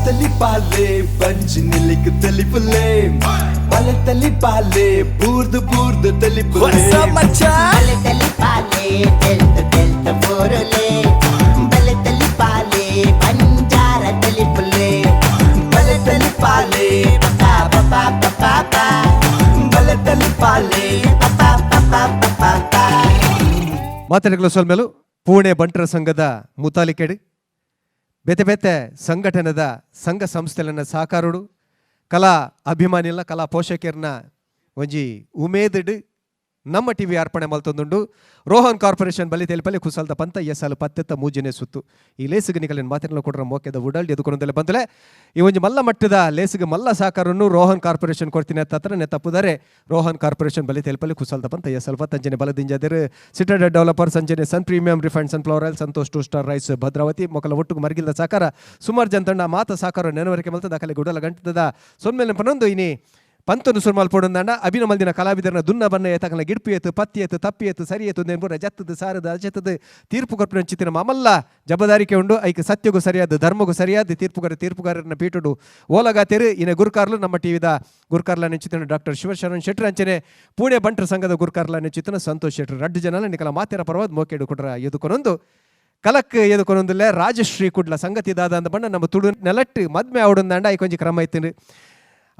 ತಲಿಪಾಲೆ ಬಂಜಿ ನಿಲಿಕ್ ತಲಿಪುಲೆ ಬಲೆ ತಲಿಪಾಲೆ ಬೂರ್ದು ಬೂರ್ದು ತಲಿಪುಲೆ ಬಲೆ ತಲಿಪಾಲೆ ತೆಲ್ತ ತೆಲ್ತ ಬೋರುಲೆ ಬಲೆ ತಲಿಪಾಲೆ ಬಂಜಾರ ತಲಿಪುಲೆ ಬಲೆ ತಲಿಪಾಲೆ ಪಾ ಪಾ ಪಾ ಪಾ ಪಾ ಬಲೆ ತಲಿಪಾಲೆ ಪಾ ಪಾ ಪಾ ಪಾ ಪಾ. ಮಾತನಾಡಲು ಸೊಲ್ಮೆಲು ಪುಣೆ ಬಂಟರ ಸಂಘದ ಮುತಾಲಿಕೆಡು ಬೇತೆ ಬೇತೆ ಸಂಘಟನೆದ ಸಂಘ ಸಂಸ್ಥೆಲನ್ನ ಸಹಕಾರುಡು ಕಲಾ ಅಭಿಮಾನಿಲ ಕಲಾ ಪೋಷಕರನ್ನ ಒಂಜಿ ಉಮೇದುಡು ನಮ್ಮ ಟಿವಿ ಅರ್ಪಣೆ ಮಲ್ತೊಂದುಂಡು. ರೋಹನ್ ಕಾರ್ಪೊರೇಷನ್ ಬಲಿ ತೆಲಿಪಲ್ಲಿ ಕುಸಲ್ದ ಪಂತ ಎಸಲು ಪತ್ತೆತ್ತ ಮೂಜಿನೆ ಸುತ್ತು ಈ ಲೇಸುಗೆ ನಿಕಲಿನ ಮಾತಿನ ಕೊಡ್ರ ಮೋಕೆದ ಉಡಲ್ ಎದುಕೊಂದಲೆ ಬಂದಲೆ ಈ ಒಂಜಿ ಮಲ್ಲ ಮಟ್ಟದ ಲೇಸುಗೆ ಮಲ್ಲ ಸಹಕಾರನ್ನು ರೋಹನ್ ಕಾರ್ಪೊರೇಷನ್ ಕೊಡ್ತೀನಿ ಹತ್ರ ನೆ ತಪ್ಪುದಾರೆ. ರೋಹನ್ ಕಾರ್ಪೊರೇಷನ್ ಬಲಿ ತೆಲಿಪಲ್ಲಿ ಕುಸಲ್ದ ಪಂತ ಎಸಲ್ ಪತ್ ಅಂಜನೆ ಬಲದಿಂಜಾದರು ಸಿಟೆಡ್ ಡೆವಲಪರ್ಸ್ ಅಂಜನೆ Sun Premium Refined Sunflower Oil Santosh Two Star Rice Bhadravati ಮೊಕಲ ಒಟ್ಟುಗು ಮರ್ಗಿಲ್ದ ಸಹಕಾರ ಸುಮಾರು ಜನ ತಂಡ ಮಾತ ಸಹಕಾರ ನೆನವರಿಕೆ ಮಲ್ತ ದಾಖಲೆ ಗುಡಲ ಗಂಟದ ಸೊನ್ಮೇಲೆ ಪನೊಂದು ಇನಿ ಪಂತನು ಸುರ್ಮಾಲ್ ಪೋಡುಂದಾಂಡ ಅಭಿನಮಲ್ದಿನ ಕಲಾವಿದರನ ದುನ್ನ ಬನ್ನ ಏತಕಲ ಗಿಡ್ಪು ಏತು ಪತ್ತಿ ಏತು ತಪ್ಪಿ ಏತು ಸರಿ ಏತು ನೆನ್ಪುರ ಜತ್ತದು ಸಾರದು ಅಜತ್ತದು ತೀರ್ಪು ಕೊರ್ಪಿನ ಚಿತ್ತಿನ ಮಮಲ್ಲ ಜಬದಾರಿಕೆ ಉಂಡು. ಐಕ್ ಸತ್ಯಗೂ ಸರಿಯಾದ ಧರ್ಮಗೂ ಸರಿಯಾದ ತೀರ್ಪುಗಾರನ ಪೀಠುಡು ಓಲಗಾತಿರು ಇನ ಗುರುಕಾರ್ಲು ನಮ್ಮ ಟಿವಿದ ಗುರುಕಾರ್ಲ ನೆಂಚಿತನ ಡಾಕ್ಟರ್ ಶಿವಶರಣ್ ಶೆಟ್ಟರ್ ಅಂಚನೆ ಪುಣೆ ಬಂಟರ ಸಂಘದ ಗುರುಕಾರ್ಲ ನೆಂಚಿತನ ಸಂತೋಷ್ ಶೆಟ್ಟರ್ ರಡ್ಡು ಜನ ನಿಕಲ ಮಾತೆರ ಪರವಾದ ಮೋಕೆಡು ಕೊಟ್ರ ಎದುಕೊನೊಂದು ಕಲಕ್ ಎದುಕೊನೊಂದಿಲ್ಲ ರಾಜಶ್ರೀ ಕುಡ್ಲ ಸಂಗತಿ ದಾದ ಅಂದ ಬಣ್ಣ ನಮ್ಮ ತುಡು ನೆಲಟ್ಟು ಮದ್ಮೆ ಆವಡುಂದಾಂಡ I ಕೊಂಚ ಕ್ರಮ ಐತಿಂಡು.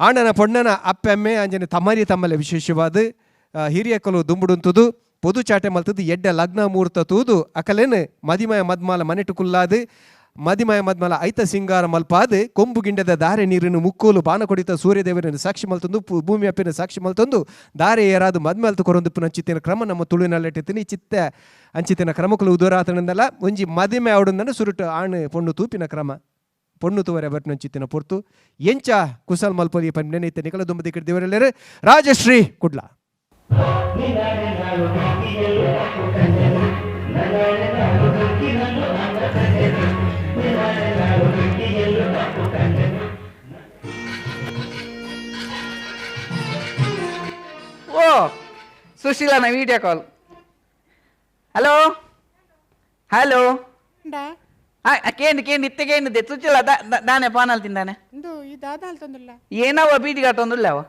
ಆಣನ ಪೊಣ್ಣನ ಅಪ್ಪೆಮ್ಮೆ ಅಂಜನೆ ತಮ್ಮರಿ ತಮ್ಮಲೆ ವಿಶೇಷವಾದ ಹಿರಿಯಕಲು ದುಂಬುಡುಂತುದು ಪೊದು ಚಾಟೆ ಮಲ್ತದ್ದು ಎಡ್ಡೆ ಲಗ್ನ ಮುಹೂರ್ತ ತೂದು ಅಕಲೇನು ಮದಿಮಯ ಮದ್ಮಾಲ ಮನೆಟು ಕುಲ್ಲಾದು ಮದಿಮಯ ಮದ್ಮಾಲ ಐತ ಸಿಂಗಾರ ಮಲ್ಪಾದು ಕೊಂಬು ಗಿಂಡದ ದಾರೆ ನೀರನ್ನು ಮುಕ್ಕೋಲು ಬಾನ ಕೊಡಿತ ಸೂರ್ಯದೇವರನ್ನು ಸಾಕ್ಷಿ ಮಲ್ತೊಂದು ಭೂಮಿ ಅಪ್ಪಿನ ಸಾಕ್ಷಿ ಮಲ್ತೊಂದು ದಾರೆ ಏರಾದು ಮದ್ಮಲ್ತು ಕೊರೊಂದು ಅಂಚಿತ್ತಿನ ಕ್ರಮ ನಮ್ಮ ತುಳುವಿನಲ್ಲಿಟ್ಟಿತ್ತಿನ ಈ ಚಿತ್ತ ಅಂಚಿತ್ತಿನ ಕ್ರಮಕ್ಕಲು ಉದರಾತನಂದಲ್ಲ ಒಂಜಿ ಮದಿಮೆ ಆವಡುಂದನ ಸುರುಟು ಆಣು ಪೊಣ್ಣು ತೂಪಿನ ಕ್ರಮ ಪೊಣ್ಣು ತುವರೆ ಬಟ್ನಂಚಿತ್ತಿನ ಪೊರ್ತು ಎಂಚ ಕುಸಲ್ ಮಲ್ಪೊಲಿ ಪನ್ ನೆನೆಯಿತ ನಿಕಲ ದುಂಬದಿ ದೇವರೆಲ್ಲರು ರಾಜಶ್ರೀ ಕುಡ್ಲ. ಓ ಸುಶೀಲನ video call. Hello hello. ಉಂಡಾ? ಕೇಂದ್ರ ಕೇಂದ್ರ ಇತ್ತೆ ಕೇಂದ್ರ ಸುಶೀಲ ದಾನೆ ಪಾನಲ್ ತಿಂದಾನೆ. ಇಂದು ಈ ದಾದಾಲ್ ತಂದುಲ್ಲ. ಏನವ ಬೀಡಿ ಕಟ್ಟೊಂದುಲ್ಲ ಅವ.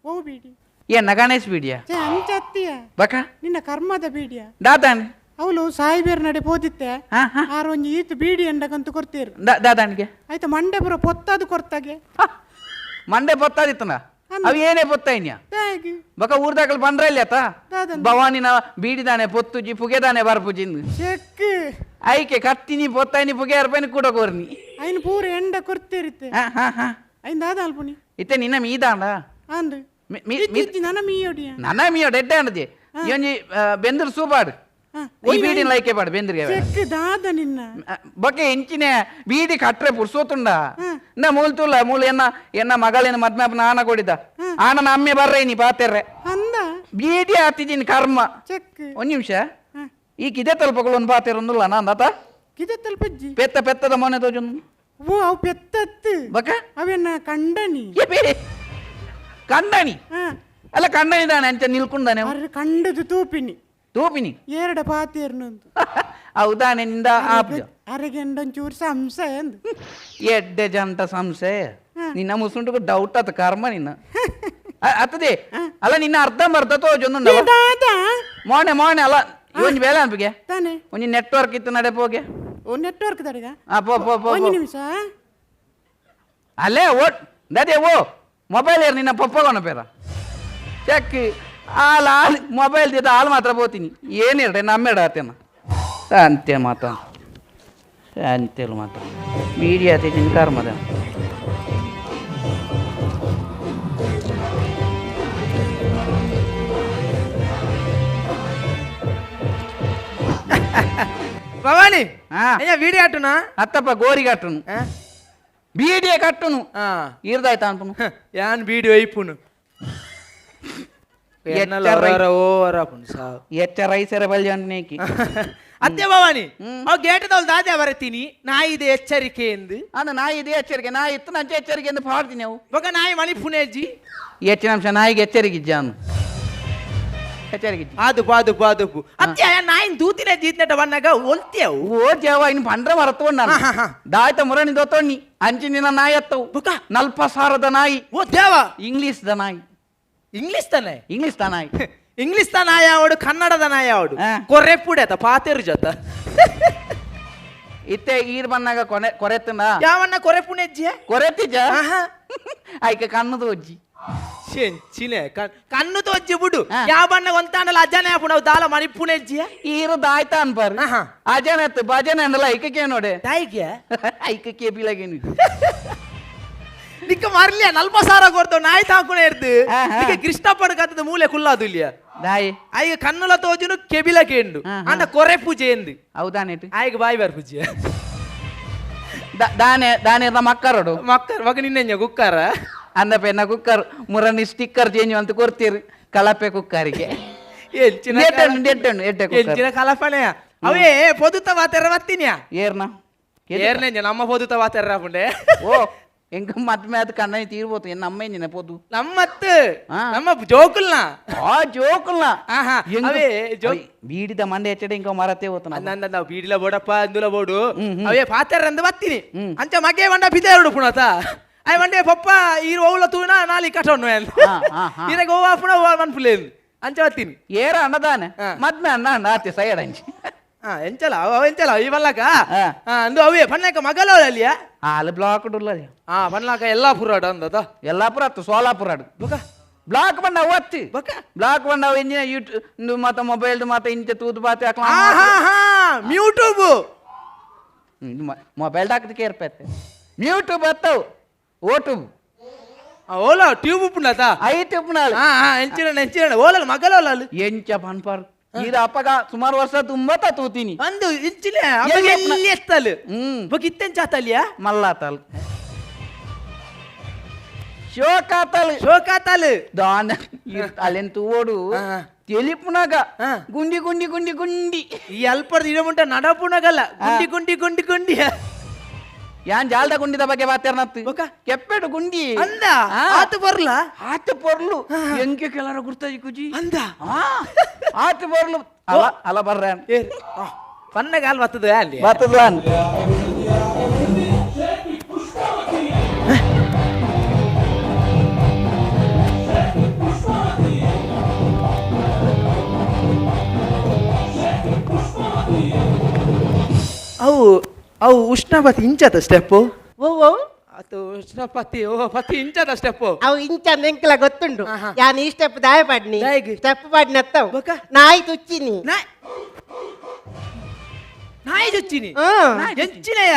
ಓ ಬೀಡಿ. ಏನ ಗಣೇಶ್ ಬೀಡಿಯ? ಛೇ, ಅಂಚತ್ತಿಯ. ಬಕ ನಿನ್ನ ಕರ್ಮದ ಬೀಡಿಯ. ದಾದಾನೆ? ಅವಳು ಸಾಯಿಬೇರ್ ನಡೆ ಪೋದಿತ್ತೆ. ಹಾ ಹಾ. ಆರು ಒಂಜಿ ಈತ್ ಬೀಡಿ ಎಂಡಕಂತ ಕೊಡ್ತೀರು. ದಾದಾನಿಗೆ? ಆಯ್ತು, ಮಂಡೆ ಪೂರ ಪೊತ್ತದು ಕೊರ್ತಾಗೆ. ಮಂಡೆ ಪೊತ್ತಾದಿತ್ತನ ಅವು ಏನೇ ಪೊತ್ತಾಯಿನ್ಯ? ಹೇಗೆ? ಬಕ ಊರ್ದಾಕಲ್ ಬಂದ್ರಲ್ಲಿ ಆತ. ದಾದನ್? ಭವಾನಿನ ಬೀಡಿದಾನೆ ಪೊತ್ತುಜಿ ಪುಗೆದಾನೆ ಬರ್ಪುಜಿಂದು. ಚೆಕ್. ಐಕೆ ಕತ್ತಿನಿ ಪೊತ್ತಾಯಿನಿ ಪುಗೆ ಅರ್ಪೈನಿ ಕೂಡ ಕೋರ್ನಿ. ಐನ್ ಪೂರ ಎಂಡ ಕೊರ್ತೀರಿತ್ತೆ. ಹಾ ಹಾ ಹಾ. ಐನ್ ದಾದಾಲ್ ಪುನಿ. ಇತ್ತೆ ನಿನ್ನ ಮೀದಾಂಡ? ಅಂದು. ಇಜ್ಜಿ, ನನ್ನ ಮೀಯೋಡಿಯ. ನನ್ನ ಮೀಯೋಡ ಎಡ್ಡೆ ಅಂಡಜೆ ಒಂಜಿ ಬೆಂದರು ಸೂಪಾಡು. ಹಾ. ಈ ಬೀಡಿನ ಲೈಕೆ ಪಾಡು ಬೆಂದ್ರಿಗೆ. ಚೆಕ್ ದಾದ ನಿನ್ನ. ಬೊಕೆ ಎಂಚಿನೆ ಬೀಡಿ ಕಟ್ರೆ ಪುರ್ಸೋತುಂಡ ನ ಮೂಲ್ ತುಲ್ಲ ಮೂಲ್ ಎನ್ನ ಎನ್ನ ಮಗಳೇನು ಮದ್ಮೆ ಆನ ಕೊಡಿದ ಆನ ಅಮ್ಮೆ ಬರ್ರೆ ನೀ ಪಾತೆರ್ರೆ. ಅಂದ. ಬೀಡಿ ಆತಿದ್ದೀನಿ ಕರ್ಮ. ಚೆಕ್. ಒಂದ್ ನಿಮಿಷ, ಈ ಕಿದೆ ತಲುಪಗಳು ಒಂದು ಪಾತೆರೊಂದುಲ್ಲ ನಾನು ಆತ. ಕಿದೆ ತಲುಪಜ್ಜಿ. ಪೆತ್ತ ಪೆತ್ತದ ಮೊನೆ ತೋಜೊಂದು. ಓ, ಅವು ಪೆತ್ತತ್ತು. ಬಕ ಅವೆನ್ನ ಕಂಡನಿ. ಏ ಬೇರೆ ಕಂಡಣಿ. ಹಾ. ಅಲ್ಲ, ಕಂಡಣಿ ಅಂಚ ನಿಲ್ಕೊಂಡಾನೆ. ಅರ್ರೆ ಕಂಡದು ತೂಪಿನಿ. ತೂಪಿನಿ. ಏರಡ ಪಾತೇರ್ನೊಂದು. ಹೌದಾನೆ ನಿಂದ ಆಪ್ಜ. ಅರೆಗೆಂಡೊಂಚೂರು ಸಂಶಯ ಅಂದು. ಎಡ್ಡೆ ಜಂಟ ಸಂಶಯ ನಿನ್ನ ಮುಸುಂಟು ಡೌಟ್ ಆತ ಕರ್ಮ ನಿನ್ನ ಅತ್ತದೆ ಅಲ್ಲ ನಿನ್ನ ಅರ್ಧ ಮರ್ಧ ತೋಜೊಂದು. ಏ ದಾದ. ಮೋನೆ ಮೋನೆ ಅಲ್ಲ ಒಂಜಿ ಬೇಲೆ ಅನ್ಪಿಗೆ. ತಾನೆ. ಒಂಜಿ ನೆಟ್ವರ್ಕ್ ಇತ್ತು ನಡೆ ಪೋಗೆ. ಓ, ನೆಟ್ವರ್ಕ್ ದಡಿಗ. ಆ ಪೋ ಪೋ ಪೋ. ಒಂದು ಪೋ. ನಿಮಿಷ. ಅಲ್ಲೇ ಓ ದದೆ ಓ ಮೊಬೈಲ್ ಏರ್ ನಿನ್ನ ಪಪ್ಪಗೋಣ ಪೇರ ಚೆಕ್ ಹಾಲು ಹಾಲು ಮೊಬೈಲ್ ದಿದ್ದ ಹಾಲು ಮಾತ್ರ ಪೋತೀನಿ ಏನು ಹೇಳ್ರೆ ನಮ್ಮೆಡ ಆತೇನ ಅಂತೆ ಮಾತ ಅಂತೇಳು ಮಾತ್ರ ಬೀಡಿ ಆತಿದ್ದೀನಿ ಕರ್ಮದ. ಭವಾನಿ. ಹಾ. ಅಯ್ಯ ವಿಡಿಯೋ ಆಟುನಾ? ಅತ್ತಪ್ಪ ಗೋರಿ ಕಟ್ಟುನು ಬೀಡಿಯ ಕಟ್ಟುನು. ಹಾ. ಇರ್ದಾಯ್ತಾ ಅನ್ಪುನು. ಯಾನ್ ವಿಡಿಯೋ ಐಪುನು. ಎಚ್ಚ ರೈಸರ ಬಲ್ಯ ನೇಕಿ. ಅತ್ತೆ ಭವಾನಿ, ಅವ್ ಗೇಟದವಳು ದಾದೆ ಬರತೀನಿ ನಾಯಿದೆ ಎಚ್ಚರಿಕೆ ಎಂದು. ಅಂದ ನಾಯಿ ಇದೆ ಎಚ್ಚರಿಕೆ ನಾಯಿ ಇತ್ತು ನಂಚೆ ಎಚ್ಚರಿಕೆ ಎಂದು ಪಾಡ್ತೀನಿ ಅವು. ಬೊಕ ನಾಯಿ ಮಣಿಪುನೇಜಿ. ಹೆಚ್ಚಿನ ಅಂಶ ನಾಯಿಗೆ ಎಚ್ಚರಿಕೆ ಇಜ್ಜಾನು. ಕಚೇರಿಗೆ. ಆದುಪು ಆದುಪು ಆದುಪು ಅತ್ಯ ನಾಯಿನ್ ದೂತಿನ ಜೀತ್ನೆಟ ಬನ್ನಾಗ ಒಲ್ತಿಯವು. ಓ ಜೇವ ಇನ್ ಪಂಡ್ರೆ ಮರತೊಂಡ ದಾಯ್ತ ಮುರಣಿ ದೋತೊಣ್ಣಿ ಅಂಚಿನ ನಾಯಿ ಅತ್ತವು. ಬುಕ? ನಲ್ಪ ಸಾರದ ನಾಯಿ. ಓ ದೇವ. ಇಂಗ್ಲಿಷ್ the ನಾಯಿ. ಇಂಗ್ಲಿಷ್ ತಾನೆ? ಇಂಗ್ಲಿಷ್ the ನಾಯಿ. ಇಂಗ್ಲಿಷ್ the ನಾಯಿ ಅವಡು, ಕನ್ನಡದ ನಾಯಿ ಅವಡು. ಕೊರೆಪುಡೆ ಅತ ಪಾತೆರು ಜೊತ. ಇತ್ತೆ ಈರ್ ಬನ್ನಾಗ ಕೊನೆ ಕೊರೆತನ. ಯಾವನ್ನ ಕೊರೆಪುಣೆಜ್ಜಿಯ? ಕೊರೆತಿಜ ಆಯ್ಕೆ ಕಣ್ಣು ತೋಜ್ಜಿ. ಚೆಂಚಿನೆ ಕಣ್ಣು ತೋಜ್ಜಿ ಬಿಡು. ಯಾವ ಬಣ್ಣ ಒಂತಾಂಡಲ ಅಜ್ಜನೇ ಪುಣವು ದಾಲ ಮನಿ ಪುಣೆಜ್ಜಿಯ. ಈರು ದಾಯ್ತ ಅನ್ಪಾರು ಅಜನ ಎತ್ತು ಭಜನೆ ಅಂಡಲ ಐಕಕ್ಕೆ ನೋಡೆ. ದಾಯಿಗೆ. ಐಕ ಕೇಪಿಲಾಗೇನು. ನಿಕ್ಕ ಮರ್ಲಿಯ ನಲ್ಪ ಸಾರ ಕೊಡ್ತಾವ ನಾಯಿ ತಾಕುಣ ಇರ್ದು. ನಿಕ್ಕ ಕೃಷ್ಣಪ್ಪನ ಕತ್ತದ ಮೂಲೆ ಕುಲ್ಲಾದು ಇಲ್ಲಿಯ. ದಾಯಿ. ಆಯ್ಗ ಕಣ್ಣುಲ ತೋಜುನು ಕೆಬಿಲ ಕೇಂಡು. ಅಂಡ ಕೊರೆ ಪೂಜೆ ಎಂದು. ಹೌದಾನೇಟು. ಆಯ್ಗ ಬಾಯಿ ಬಾರ್ ಪೂಜೆ. ದಾನೆ ದಾನೆ ಮಕ್ಕರೋಡು. ಮಕ್ಕರ್ ಮಗ ನಿನ್ನೆ ಕುಕ್ಕಾರ. ಅಂದ ಪೆನ್ನ ಕುಕ್ಕರ್ ಮುರನಿ ಸ್ಟಿಕ್ಕರ್ ಚೇಂಜ್ ಅಂತ ಕೊಡ್ತೀರಿ ಕಲಪೆ ಕುಕ್ಕರಿಗೆ. ಎಂಚಿನ ಕಲಪಣೆ ಅವೇ ಪೊದುತ ವಾತೆರ ಬತ್ತೀನಿಯಾ. ಏರ್ನ? ಏರ್ನೆ ನಮ್ಮ ಪೊದುತ ವಾತೆರ ಪುಂಡೆ. ಓ ಎಂಕ ಮದ್ಮೆ ಅದು ಕಣ್ಣ ತೀರ್ಬೋದು ಎನ್ನ ಅಮ್ಮ ಎಂಜಿನ ಪೊದು. ನಮ್ಮತ್ತು ನಮ್ಮ ಜೋಕುಲ್ನ. ಆ ಜೋಕುಲ್ನ. ಅವೇ ಜೋ ಬೀಡಿದ ಮಂಡೆ ಹೆಚ್ಚಡೆ ಇಂಕ ಮರತೆ ಹೋತ. ನಂದ ನಾವು ಬೀಡಿಲ ಬೋಡಪ್ಪ ಅಂದುಲ ಬೋಡು ಅವೇ ಪಾತೆರ ಅಂದು ಬತ್ತೀನಿ ಅಂಚ ಮಗೆ ಮಂಡ ಬಿದೇರುಡು ಪುಣತ I ಮಂಡೆ ಪಪ್ಪ ಈರು ಓಲ ತೂನ ನಾಲಿ ಕಟೋನು ಇರಗ ಓವಾ ಪುಣ ಓ ಮನ್ಪುಲೇನು ಅಂಚ ಬತ್ತೀನಿ. ಏರ ಅಣ್ಣದಾನೆ ಮದ್ಮೆ ಅಣ್ಣ ಅಣ್ಣ ಆತೆ ಸೈಡ್ ಅಂಚಿ. ಎಂಚಲ ಅವ ಎಂಚಲ ಈ ಬಲ್ಲಕ ಅಂದು ಅವೇ ಪಣ್ಣಕ ಮಗಲ ಅಲ್ಲಿಯ. ಅಲ್ಲಿ ಬ್ಲಾಕ್ ಉಲ್ಲ. ಪಣ್ಣಾಕ ಎಲ್ಲಾ ಪುರಾಡ ಅಂದದ. ಎಲ್ಲಾ ಪುರ ಅತ್ತು ಸೋಲಾಪುರ ಬೊಕ ಬ್ಲಾಕ್ ಬಂಡ ಒತ್ತಿ ಬೊಕ ಬ್ಲಾಕ್ ಬಂಡ ಇಂಜಿನ ಯೂಟ್ಯೂಬ್ ಮತ್ತ ಮೊಬೈಲ್ ಮತ್ತ ಇಂಚ ತೂದು ಬಾತೆ. ಯೂಟ್ಯೂಬ್ ಮೊಬೈಲ್ ಹಾಕದಕ್ಕೆ ಏರ್ಪೈತೆ ಯೂಟ್ಯೂಬ್ ಅತ್ತವು ಓಟ್ಯೂಬ್. ಓಲ ಟ್ಯೂಬ್ ಉಪ್ಪುಂಡತ. ಐಟ್ ಉಪ್ಪುನಾಳು. ಎಂಚಿನ ಎಂಚಿನ ಓಲಲ್ಲ ಮಗಲ ಓಲಲ್ಲ. ಎಂಚ ಪನ್ಪಾರ್ ಇದು ಅಪ್ಪಗ ಸುಮಾರು ವರ್ಷ ತುಂಬಾ ತೂತೀನಿ. ಅಂದು ಇಂಚಿನ ಎಲ್ಲಿ ಎತ್ತಲು ಬೊಕ ಇತ್ತೆಂಚಾತಲಿಯ. ಮಲ್ಲಾತಲ್ ಶೋಕಾತಲ್ ಶೋಕಾತಲ್ ದಾನ ಅಲ್ಲೆನ್ ತೂವೋಡು ತೆಲಿಪುನಾಗ ಗುಂಡಿ ಗುಂಡಿ ಗುಂಡಿ ಗುಂಡಿ. ಈ ಅಲ್ಪದ ಇಡಮುಂಟ ನಡಪುನಗಲ್ಲ ಗುಂಡಿ ಗುಂಡಿ ಗುಂಡಿ ಗುಂಡಿ. ಯಾನ್ ಜಾಲ್ದ ಗುಂಡಿದ ಬಗ್ಗೆ ಮಾತಾಡ್ನತ್ತು ಕೆಪ್ಪೆಡು ಗುಂಡಿ ಅಂದ ಆತ ಬರ್ಲ ಆತ ಬರ್ಲು ಎಂಕೆ ಕೆಲರ ಗುರ್ತಾಜಿ ಕುಜಿ ಅಂದ ಆತ ಬರ್ಲು ಅಲ ಅಲ ಬರ್ರ ಪನ್ನಗಾಲ್ ಬತ್ತದ ಅಲ್ಲಿ ಬತ್ತದ. ಅವು ಅವು ಉಷ್ಣಪತಿ ಇಂಚತ ಸ್ಟೆಪ್ಪು. ಓ ಓ ಅದು ಉಷ್ಣಪತಿ ಓ ಪತಿ ಇಂಚದ ಸ್ಟೆಪ್ಪು. ಅವು ಇಂಚ ಎಂಕಲ ಗೊತ್ತುಂಡು ಯಾನ್ ಈ ಸ್ಟೆಪ್ ದಾಯ ಪಾಡ್ನಿ ಸ್ಟೆಪ್ ಪಾಡ್ನಿ ಅತ್ತವು ನಾಯಿ ತುಚ್ಚಿನಿ. ನಾಯಿ ಚುಚ್ಚಿನಿ ಎಂಚಿನಯ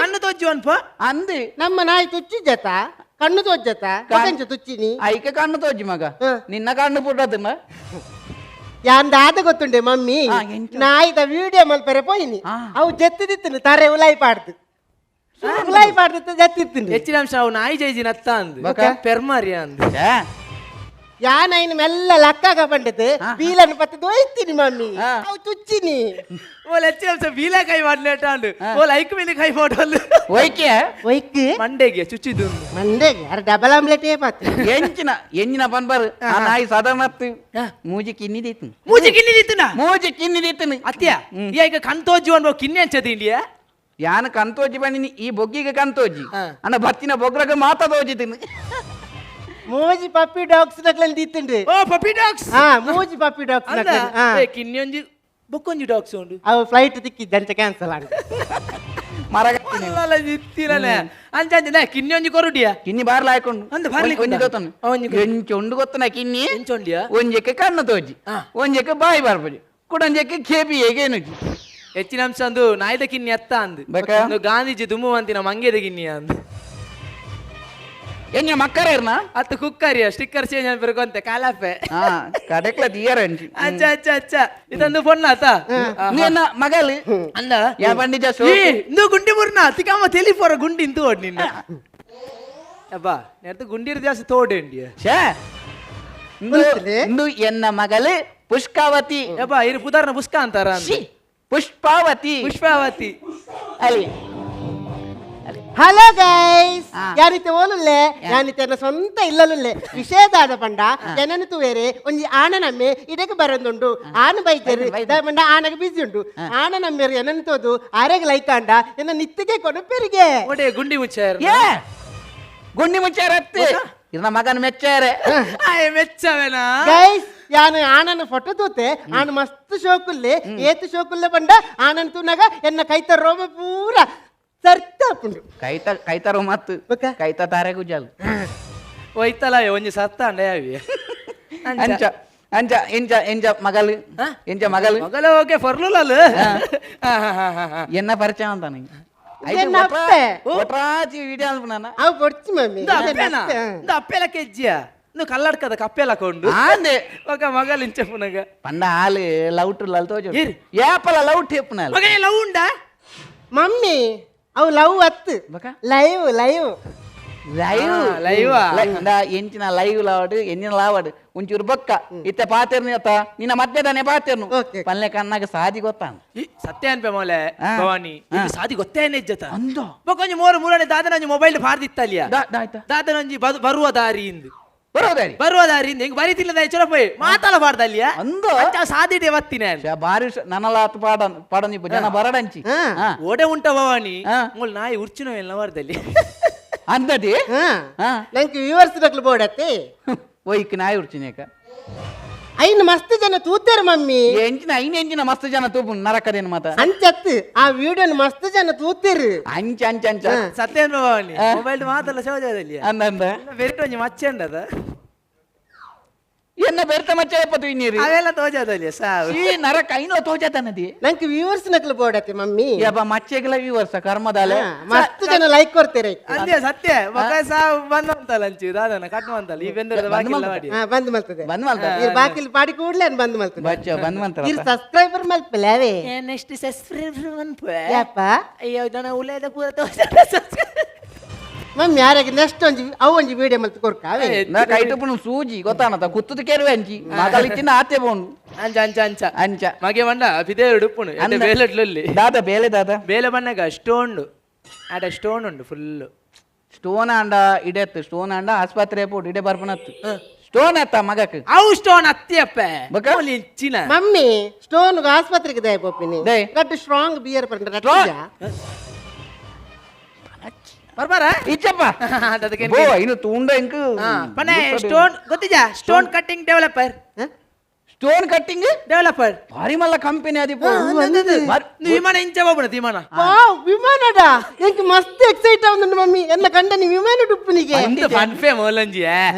ಕಣ್ಣು ತೋಜ್ಜು ಅನ್ಪ ಅಂದು ನಮ್ಮ ನಾಯಿ ತುಚ್ಚಿಜತ ಕಣ್ಣು ತೋಜ್ಜತ ಕಂಚ ತುಚ್ಚಿನಿ. ಐಕ ಕಣ್ಣು ತೋಜ್ಜಿ ಮಗ ನಿನ್ನ ಕಣ್ಣು ಪುಟ್ಟದನ್ನ. ಯಾನ್ ದಾದ ಗೊತ್ತುಂಡೆ ಮಮ್ಮಿ ನಾಯಿದ ವಿಡಿಯೋ ಮಲ್ಪರೆ ಪೋಯಿನಿ ಅವು ಜತ್ತಿದಿತ್ತು ತರೆ ಉಲಾಯಿ ಪಾಡ್ದು ಉಲಾಯಿ ಪಾಡ್ದು ಜತ್ತಿತ್ತು. ಹೆಚ್ಚಿನ ಅಂಶ ಅವು ನಾಯಿ ಜೈಜಿ ನತ್ತ ಅಂದು ಪೆರ್ಮಾರಿ ಅಂದು. ಯಾನ್ ಐನ್ ಮೆಲ್ಲ ಲಕ್ಕಾಗ ಬಂಡದು ಬೀಲನ್ನು ಪತ್ತು ದೊಯ್ತೀನಿ ಮಮ್ಮಿ ಅವು ತುಚ್ಚಿನಿ. ಓಲ್ ಹೆಚ್ಚಿನ ಅಂಶ ಬೀಲ ಕೈ ಮಾಡ್ಲೇಟ ಅಂದು ಓಲ್ ಐಕ್ ಮೇಲೆ ಕೈ ಮಾಡೋಲ್ ಒಯ್ಕೆ ಒಯ್ಕ್ ಮಂಡೆಗೆ ಚುಚ್ಚಿದ್ದು ಮಂಡೆಗೆ ಅರೆ ಡಬಲ್ ಆಮ್ಲೆಟ್ ಏ ಪಾತ್. ಎಂಚಿನ ಎಂಜಿನ ಪನ್ಬಾರು ಆ ನಾಯಿ ಸಾಧಾರಣ ಮೂಜಿ ಕಿನ್ನಿದಿತ್ತು. ಮೂಜಿ ಕಿನ್ನಿದಿತ್ತುನ ಮೂಜಿ ಕಿನ್ನಿದಿತ್ತು. ಅತ್ಯ ಈಗ ಕಣ್ತೋಜಿ ಅನ್ಬೋ ಕಿನ್ನಿ ಅಂಚದ ಇಂಡಿಯಾ. ಯಾನ್ ಕಂತೋಜಿ ಬನ್ನಿ ಈ ಬೊಗ್ಗಿಗೆ ಕಂತೋಜಿ ಅಣ್ಣ ಬತ್ತಿನ ಬೊಗ್ರಗ ಮಾತಾ ತೋಜಿತೀನಿ. ಮೂಜಿ ಪಪ್ಪಿ ಡಾಗ್ಸ್ ನಕ್ಲನ್ ದಿತ್ತುಂಡು. ಓ ಪಪ್ಪಿ ಡಾಗ್ಸ್. ಹಾ ಮೂಜಿ ಪಪ್ಪಿ ಡಾಗ್ಸ್ ನಕ್ಲನ್. ಏ ಕಿನ್ನಿ ಒಂಜಿ ಬೊಕ್ಕೊಂಜಿ ಡಾಗ್ಸ್ ಉಂಡು. ಅವು ಫ್ಲೈಟ್ ತಿಕ್ಕಿದ್ದಂಚ ಕ್ಯಾನ್ಸಲ್ ಆಂಡ್. ಮರಗಲ್ಲ ಇತ್ತಿರನೆ ಅಂಚ ಅಂಚ ಕಿನ್ನಿ ಒಂಜಿ ಕೊರುಡಿಯ. ಕಿನ್ನಿ ಬಾರ್ಲ ಹಾಕೊಂಡು ಅಂದು ಬಾರ್ಲಿ ಒಂಜಿ ಗೊತ್ತನು ಎಂಚ ಉಂಡು ಗೊತ್ತನ ಕಿನ್ನಿ ಎಂಚೊಂಡಿಯ ಒಂಜಕ್ಕೆ ಕಣ್ಣು ತೋಜಿ ಒಂಜಕ್ಕೆ ಬಾಯಿ ಬರ್ಪುಜಿ ಕುಡೊಂಜಕ್ಕೆ ಕೇಪಿ ಹೇಗೇನುಜಿ. ಹೆಚ್ಚಿನ ಅಂಶ ಅಂದು ನಾಯ್ದ ಕಿನ್ನಿ ಅತ್ತ ಅಂದು ಗಾಂಧೀಜಿ ದುಮ್ಮು ಅಂತಿನ ಮಂಗೆದ ಕಿನ್ನಿ ಅಂದು. ಎಂಜ ಮಕ್ಕರೇರ್ನ ಅತ್ತ ಕುಕ್ಕರಿಯ ಸ್ಟಿಕ್ಕರ್ ಚೇಂಜ್ ಅನ್ಬೇಕು ಕಾಲಪೆ. ಕಡೆಕ್ಲ తీಯರ ಅಂಚಿ. ಅಚ್ಚ ಅಚ್ಚ ಅಚ್ಚ ಇದೊಂದು ಪೊಣ್ಣಾತ ನಿನ್ನ ಮಗಲು ಅಂದ ಯಾ ಬಂಡಿಜ ಸೋ ಇಂದು ಗುಂಡಿ ಮುರ್ನ ತಿಕಮ್ಮ ತೆಲಿಪೋರ ಗುಂಡಿ ಇಂತು ಓಡ್ ನಿನ್ನ ಅಬ್ಬಾ ನೆಡ್ದು ಗುಂಡಿರ್ ಜಾಸ್ತಿ ತೋಡೆ ಇಂಡಿಯ. ಛೇ ಇಂದು ಎನ್ನ ಮಗಲು ಪುಷ್ಕಾವತಿ. ಯಬ್ಬಾ ಇರು ಪುದಾರ್ನ ಪುಷ್ಕ ಅಂತಾರ ಪುಷ್ಪಾವತಿ ಪುಷ್ಪಾವತಿ ಅಲ್ಲಿ. Hello guys. ಯಾನಿತೆ ಓಲುಲ್ಲೆ ಯಾನಿತೆ ಎನ್ನ ಸ್ವಂತ ಇಲ್ಲಲುಲ್ಲೆ ವಿಷಯದಾದ ಪಂಡ ಜನನ ತೂವೇರೆ ಒಂಜಿ ಆಣ ನಮ್ಮೆ ಇದಕ್ಕೆ ಬರಂದುಂಡು ಆನು ಬೈತೇರು ಪಂಡ ಆನಗ ಬಿಸಿ ಉಂಡು ಆಣ ನಮ್ಮೆರು ಏನನ್ ತೋದು ಆರೆಗ್ ಲೈಕಾಂಡ ಎನ್ನ ನಿತ್ತಿಗೆ ಕೊನಪೆರಿಗೆ ಒಡೆ ಗುಂಡಿ ಮುಚ್ಚಾರ ಏ ಗುಂಡಿ ಮುಚ್ಚಾರ ಅತ್ತೆ ಇರ್ನ ಮಗನ ಮೆಚ್ಚಾರೆ ಆಯ್ ಮೆಚ್ಚವೇನಾ ಗೈಸ್ ಯಾನು ಆನನ ಫೋಟೋ ತೂತೆ ಆನು ಮಸ್ತ್ ಶೋಕುಲ್ಲೆ ಏತು ಶೋಕುಲ್ಲೆ ಪಂಡ ಆನನ್ ತೂನಗ ಎನ್ನ ಕೈತ ರೋಮ ಪೂರ ಸರ್ತಾಪುಂಡು ಕೈತ ಕೈತಾರ ಮತ್ತು ಬೊಕ್ಕ? ಕೈತ ತಾರೆ ಗುಜಾಲ್ ಒಯ್ತಲ್ಲ ಒಂಜಿ ಸತ್ತಾಂಡ ಯಾವಿ ಅಂಚ ಅಂಚ ಎಂಚ ಎಂಚ ಮಗಲು ಎಂಚ ಮಗಲು ಮಗಲ ಓಕೆ ಫರ್ಲುಲಲ್ ಎನ್ನ ಪರಿಚಯ ಅಂತಾನೆ ಇದೆನ್ನ ಅಪ್ಪೆ? ಒಟ್ರಾಚಿ ವಿಡಿಯೋ ಅನ್ಪುನಾನ ಅವು ಪೊಡ್ಚಿ ಮಮ್ಮಿ ಅಪ್ಪೆನ ಅಪ್ಪೆಲ ಕೆಜ್ಜಿಯ ನು ಕಲ್ಲಡ್ಕದ ಕಪ್ಪೆಲ ಕೊಂಡು ಆಂದೆ ఒక ಮಗಲ್ ಇಂಚ ಪುನಗ ಪಂಡ ಆಲು ಲವ್ ಟು ಲಲ್ ತೋಜು ಏರಿ. ಏಪಲ ಲವ್ ಟೇಪ್ನಾಲ್ ಮಗನೇ ಲವ್ ಉಂಡಾ ಮಮ್ಮಿ ಅವು ಲವ್ ಅತ್ತು ಬಕ? Live live live live ಆ? ಎಂಚಿನ ಲೈವ್ ಲಾವಡ್ ಎಂಜಿನ ಲಾವಡ್ ಒಂಚೂರು ಬೊಕ್ಕ ಇತ್ತೆ ಪಾತೆರ್ನಿ ಅತ್ತ ನಿನ್ನ ಮಧ್ಯದಾನೆ ಪಾತೆರ್ನು Okay. ಪಲ್ಲೆ ಕಣ್ಣಾಗ ಸಾದಿ ಗೊತ್ತಾನ ಈ ಸತ್ಯ ಅನ್ಪೆ ಮೋಲೆ ಭವಾನಿ ಇದು ಸಾದಿ ಗೊತ್ತೇ ಇಜ್ಜತ ಅಂದ ಬೊಕೊಂಜಿ ಮೋರು ಮೂರನೇ ದಾದನೊಂಜಿ ಮೊಬೈಲ್ ಫಾರ್ದಿತ್ತಲಿಯ ದಾಯ್ತ ದಾದನೊಂಜಿ ಬರುವ ದಾರಿ ಇಂದು ಬರೋದಾರಿ ಬರುವ ದಾರಿ ಇಂದು ಹೆಂಗ್ ಬರೀತಿಲ್ಲ ಚೊರಪೋಯ್ ಮಾತಾಲ ಪಾಡ್ದಲ್ಲಿಯ ಅಂದ ಸಾದಿಡೆ ಬತ್ತಿನ ಬಾರಿ ನನಲಾತ್ ಪಾಡ ಪಾಡನಿಪ್ಪ ಜನ ಬರಡಂಚಿ ಹಾ. ಓಡೆ ಉಂಟ ಭವಾನಿ ಆ. ಮೂಲ್ ನಾಯಿ ಉರ್ಚಿನ ಎಲ್ಲ ವಾರದಲ್ಲಿ ಅಂದದಿ ಹಾ ಹಾ. ನಂಗೆ ವ್ಯೂವರ್ಸ್ ನಕ್ಲು ಬೋಡತ್ತೆ ಒಯ್ಕ್ ನಾಯಿ ಉರ್ಚಿನೇಕ ಐನು ಮಸ್ತ್ ಜನ ತೂತೇರು ಮಮ್ಮಿ ಎಂಚಿನ ಐನ್ ಎಂಚಿನ ಮಸ್ತ್ ಜನ ತೂಪು ನರಕದೇನು ಮಾತ ಅಂಚತ್ತು ಆ ವಿಡಿಯೋನ ಮಸ್ತ್ ಜನ ತೂತೇರು ಅಂಚ ಅಂಚ ಅಂಚ ಸತ್ಯ ಅನ್ಪೆ ಭವಾನಿ ಮೊಬೈಲ್ ಮಾತಲ್ಲ ಶೋಜದಲ್ಲಿ ಅಂದ ಅಂದ ಬೆರಿಟ್ ಒಂಜಿ ಮಚ್ಚೆ ಉಂಡದ ಎನ್ನ ಬೆರ್ತ ಮಚ್ಚ ಎಪ್ಪತ್ತು ಇನ್ನೀರಿ ಅವೆಲ್ಲ ತೋಜದಲ್ಲಿ ಸಾವು ಈ ನರಕ ಐನೋ ತೋಜತನದಿ ನಂಗೆ ವ್ಯೂವರ್ಸ್ ನಕ್ಲು ಬೋಡತ್ತೆ ಮಮ್ಮಿ ಯಬ್ಬ ಮಚ್ಚೆಗೆಲ್ಲ ವ್ಯೂವರ್ಸ ಕರ್ಮದಾಲೆ ಹಾ, ಮಸ್ತ್ ಜನ ಲೈಕ್ ಕೊಡ್ತೇರೆ ಅಂದ್ಯ ಸತ್ಯ ಮಗ ಸಾವು ಬಂದಂತಲ್ಲ ಅಂಚು ದಾದನ ಕಟ್ ಮಂತಲ್ಲ ಈ ಬೆಂದರದ ಬಂದ್ ಬಾಕಿ ಎಲ್ಲ ಮಲ್ತ. ಮಾಡಿ ಹಾ ಬಂದ್ ಮಲ್ತದೆ ಬಂದ್ ಮಲ್ತ ಇರ್ ಬಾಕಿಲ್ ಪಾಡಿ ಕೂಡ್ಲೆ ಬಂದ್ ಮಲ್ತದೆ ಬಚ್ಚ ಬಂದ್ ಮಂತ್ರ ಇರ್ ಸಬ್ಸ್ಕ್ರೈಬರ್ ಮಲ್ಪಲೆ ಅವೇ ನೆಕ್ಸ್ಟ್ ಸಬ್ಸ್ಕ್ರೈಬರ್ ಮನ್ಪೆ ಯಾಪ ಅಯ್ಯೋ ದನ ಉಲೇದ ಪೂರ ತೋಜ ಮಮ್ಮಿ ಯಾರಾಗ ನೆಕ್ಸ್ಟ್ ಒಂಜಿ ಅವು ಒಂಜಿ ವಿಡಿಯೋ ಮಲ್ತ್ ಕೊರ್ಕ ಅವೇ ನಾ ಕೈಟುಪುನು ಸೂಜಿ ಗೊತ್ತಾನತ ಕುತ್ತದ ಕೆರುವೆ ಅಂಚಿ ಮಗಲಿಚ್ಚಿನ ಆತೆ ಬೋಂಡು ಅಂಚ ಅಂಚ ಅಂಚ ಅಂಚ ಮಗೆ ಬಂಡ ಪಿದೇ ಉಡುಪುನು ಅಂದ. ಬೇಲೆಟ್ಲಲ್ಲಿ ದಾದ ಬೇಲೆ ದಾದ ಬೇಲೆ ಬಣ್ಣಗ ಸ್ಟೋನ್ ಆಟ ಸ್ಟೋನ್ ಉಂಡು ಫುಲ್ ಸ್ಟೋನ್ ಅಂಡ ಇಡೆತ್ತು ಸ್ಟೋನ್ ಅಂಡ ಆಸ್ಪತ್ರೆ ಪೋಡು ಇಡೆ ಬರ್ಪನತ್ತು ಸ್ಟೋನ್ ಅತ್ತ ಮಗಕ್ ಅವು ಸ್ಟೋನ್ ಅತ್ತಿಯಪ್ಪ ಬೊಕ? ಇಂಚಿನ ಮಮ್ಮಿ ಸ್ಟೋನ್ ಆಸ್ಪತ್ರೆಗೆ ದಯ ಪೋಪಿನಿ ದಯೆ. ಗಟ್ಟು ಸ್ಟ್ರಾಂಗ್ ಬಿಯರ್ ಪಂಡ Strong. ಬರ್ಬಾರ ಇಚ್ಚಪ್ಪ ಅದಕ್ಕೆ ಬೋ ಇನ್ನು ತೂಂಡ ಇಂಕ್ ಪನೆ ಸ್ಟೋನ್ ಗೊತ್ತಿಜಾ stone cutting developer stone cutting developer ಭಾರಿ ಮಲ್ಲ ಕಂಪನಿ ಅದಿಪ್ಪ ವಿಮಾನ ಇಂಚ ಹೋಗ್ಬಿಡ ವಿಮಾನ ವಾವ್ ವಿಮಾನಡ ಎಂಕ್ ಮಸ್ತ್ ಎಕ್ಸೈಟ್ ಆവുಂದುಂಡು ಮಮ್ಮಿ ಎನ್ನ ಕಂಡ ನೀ ವಿಮಾನ ಡುಪ್ಪುನಿಗೆ ಒಂದು ಫನ್ಫೆ ಮೋಲಂಜಿ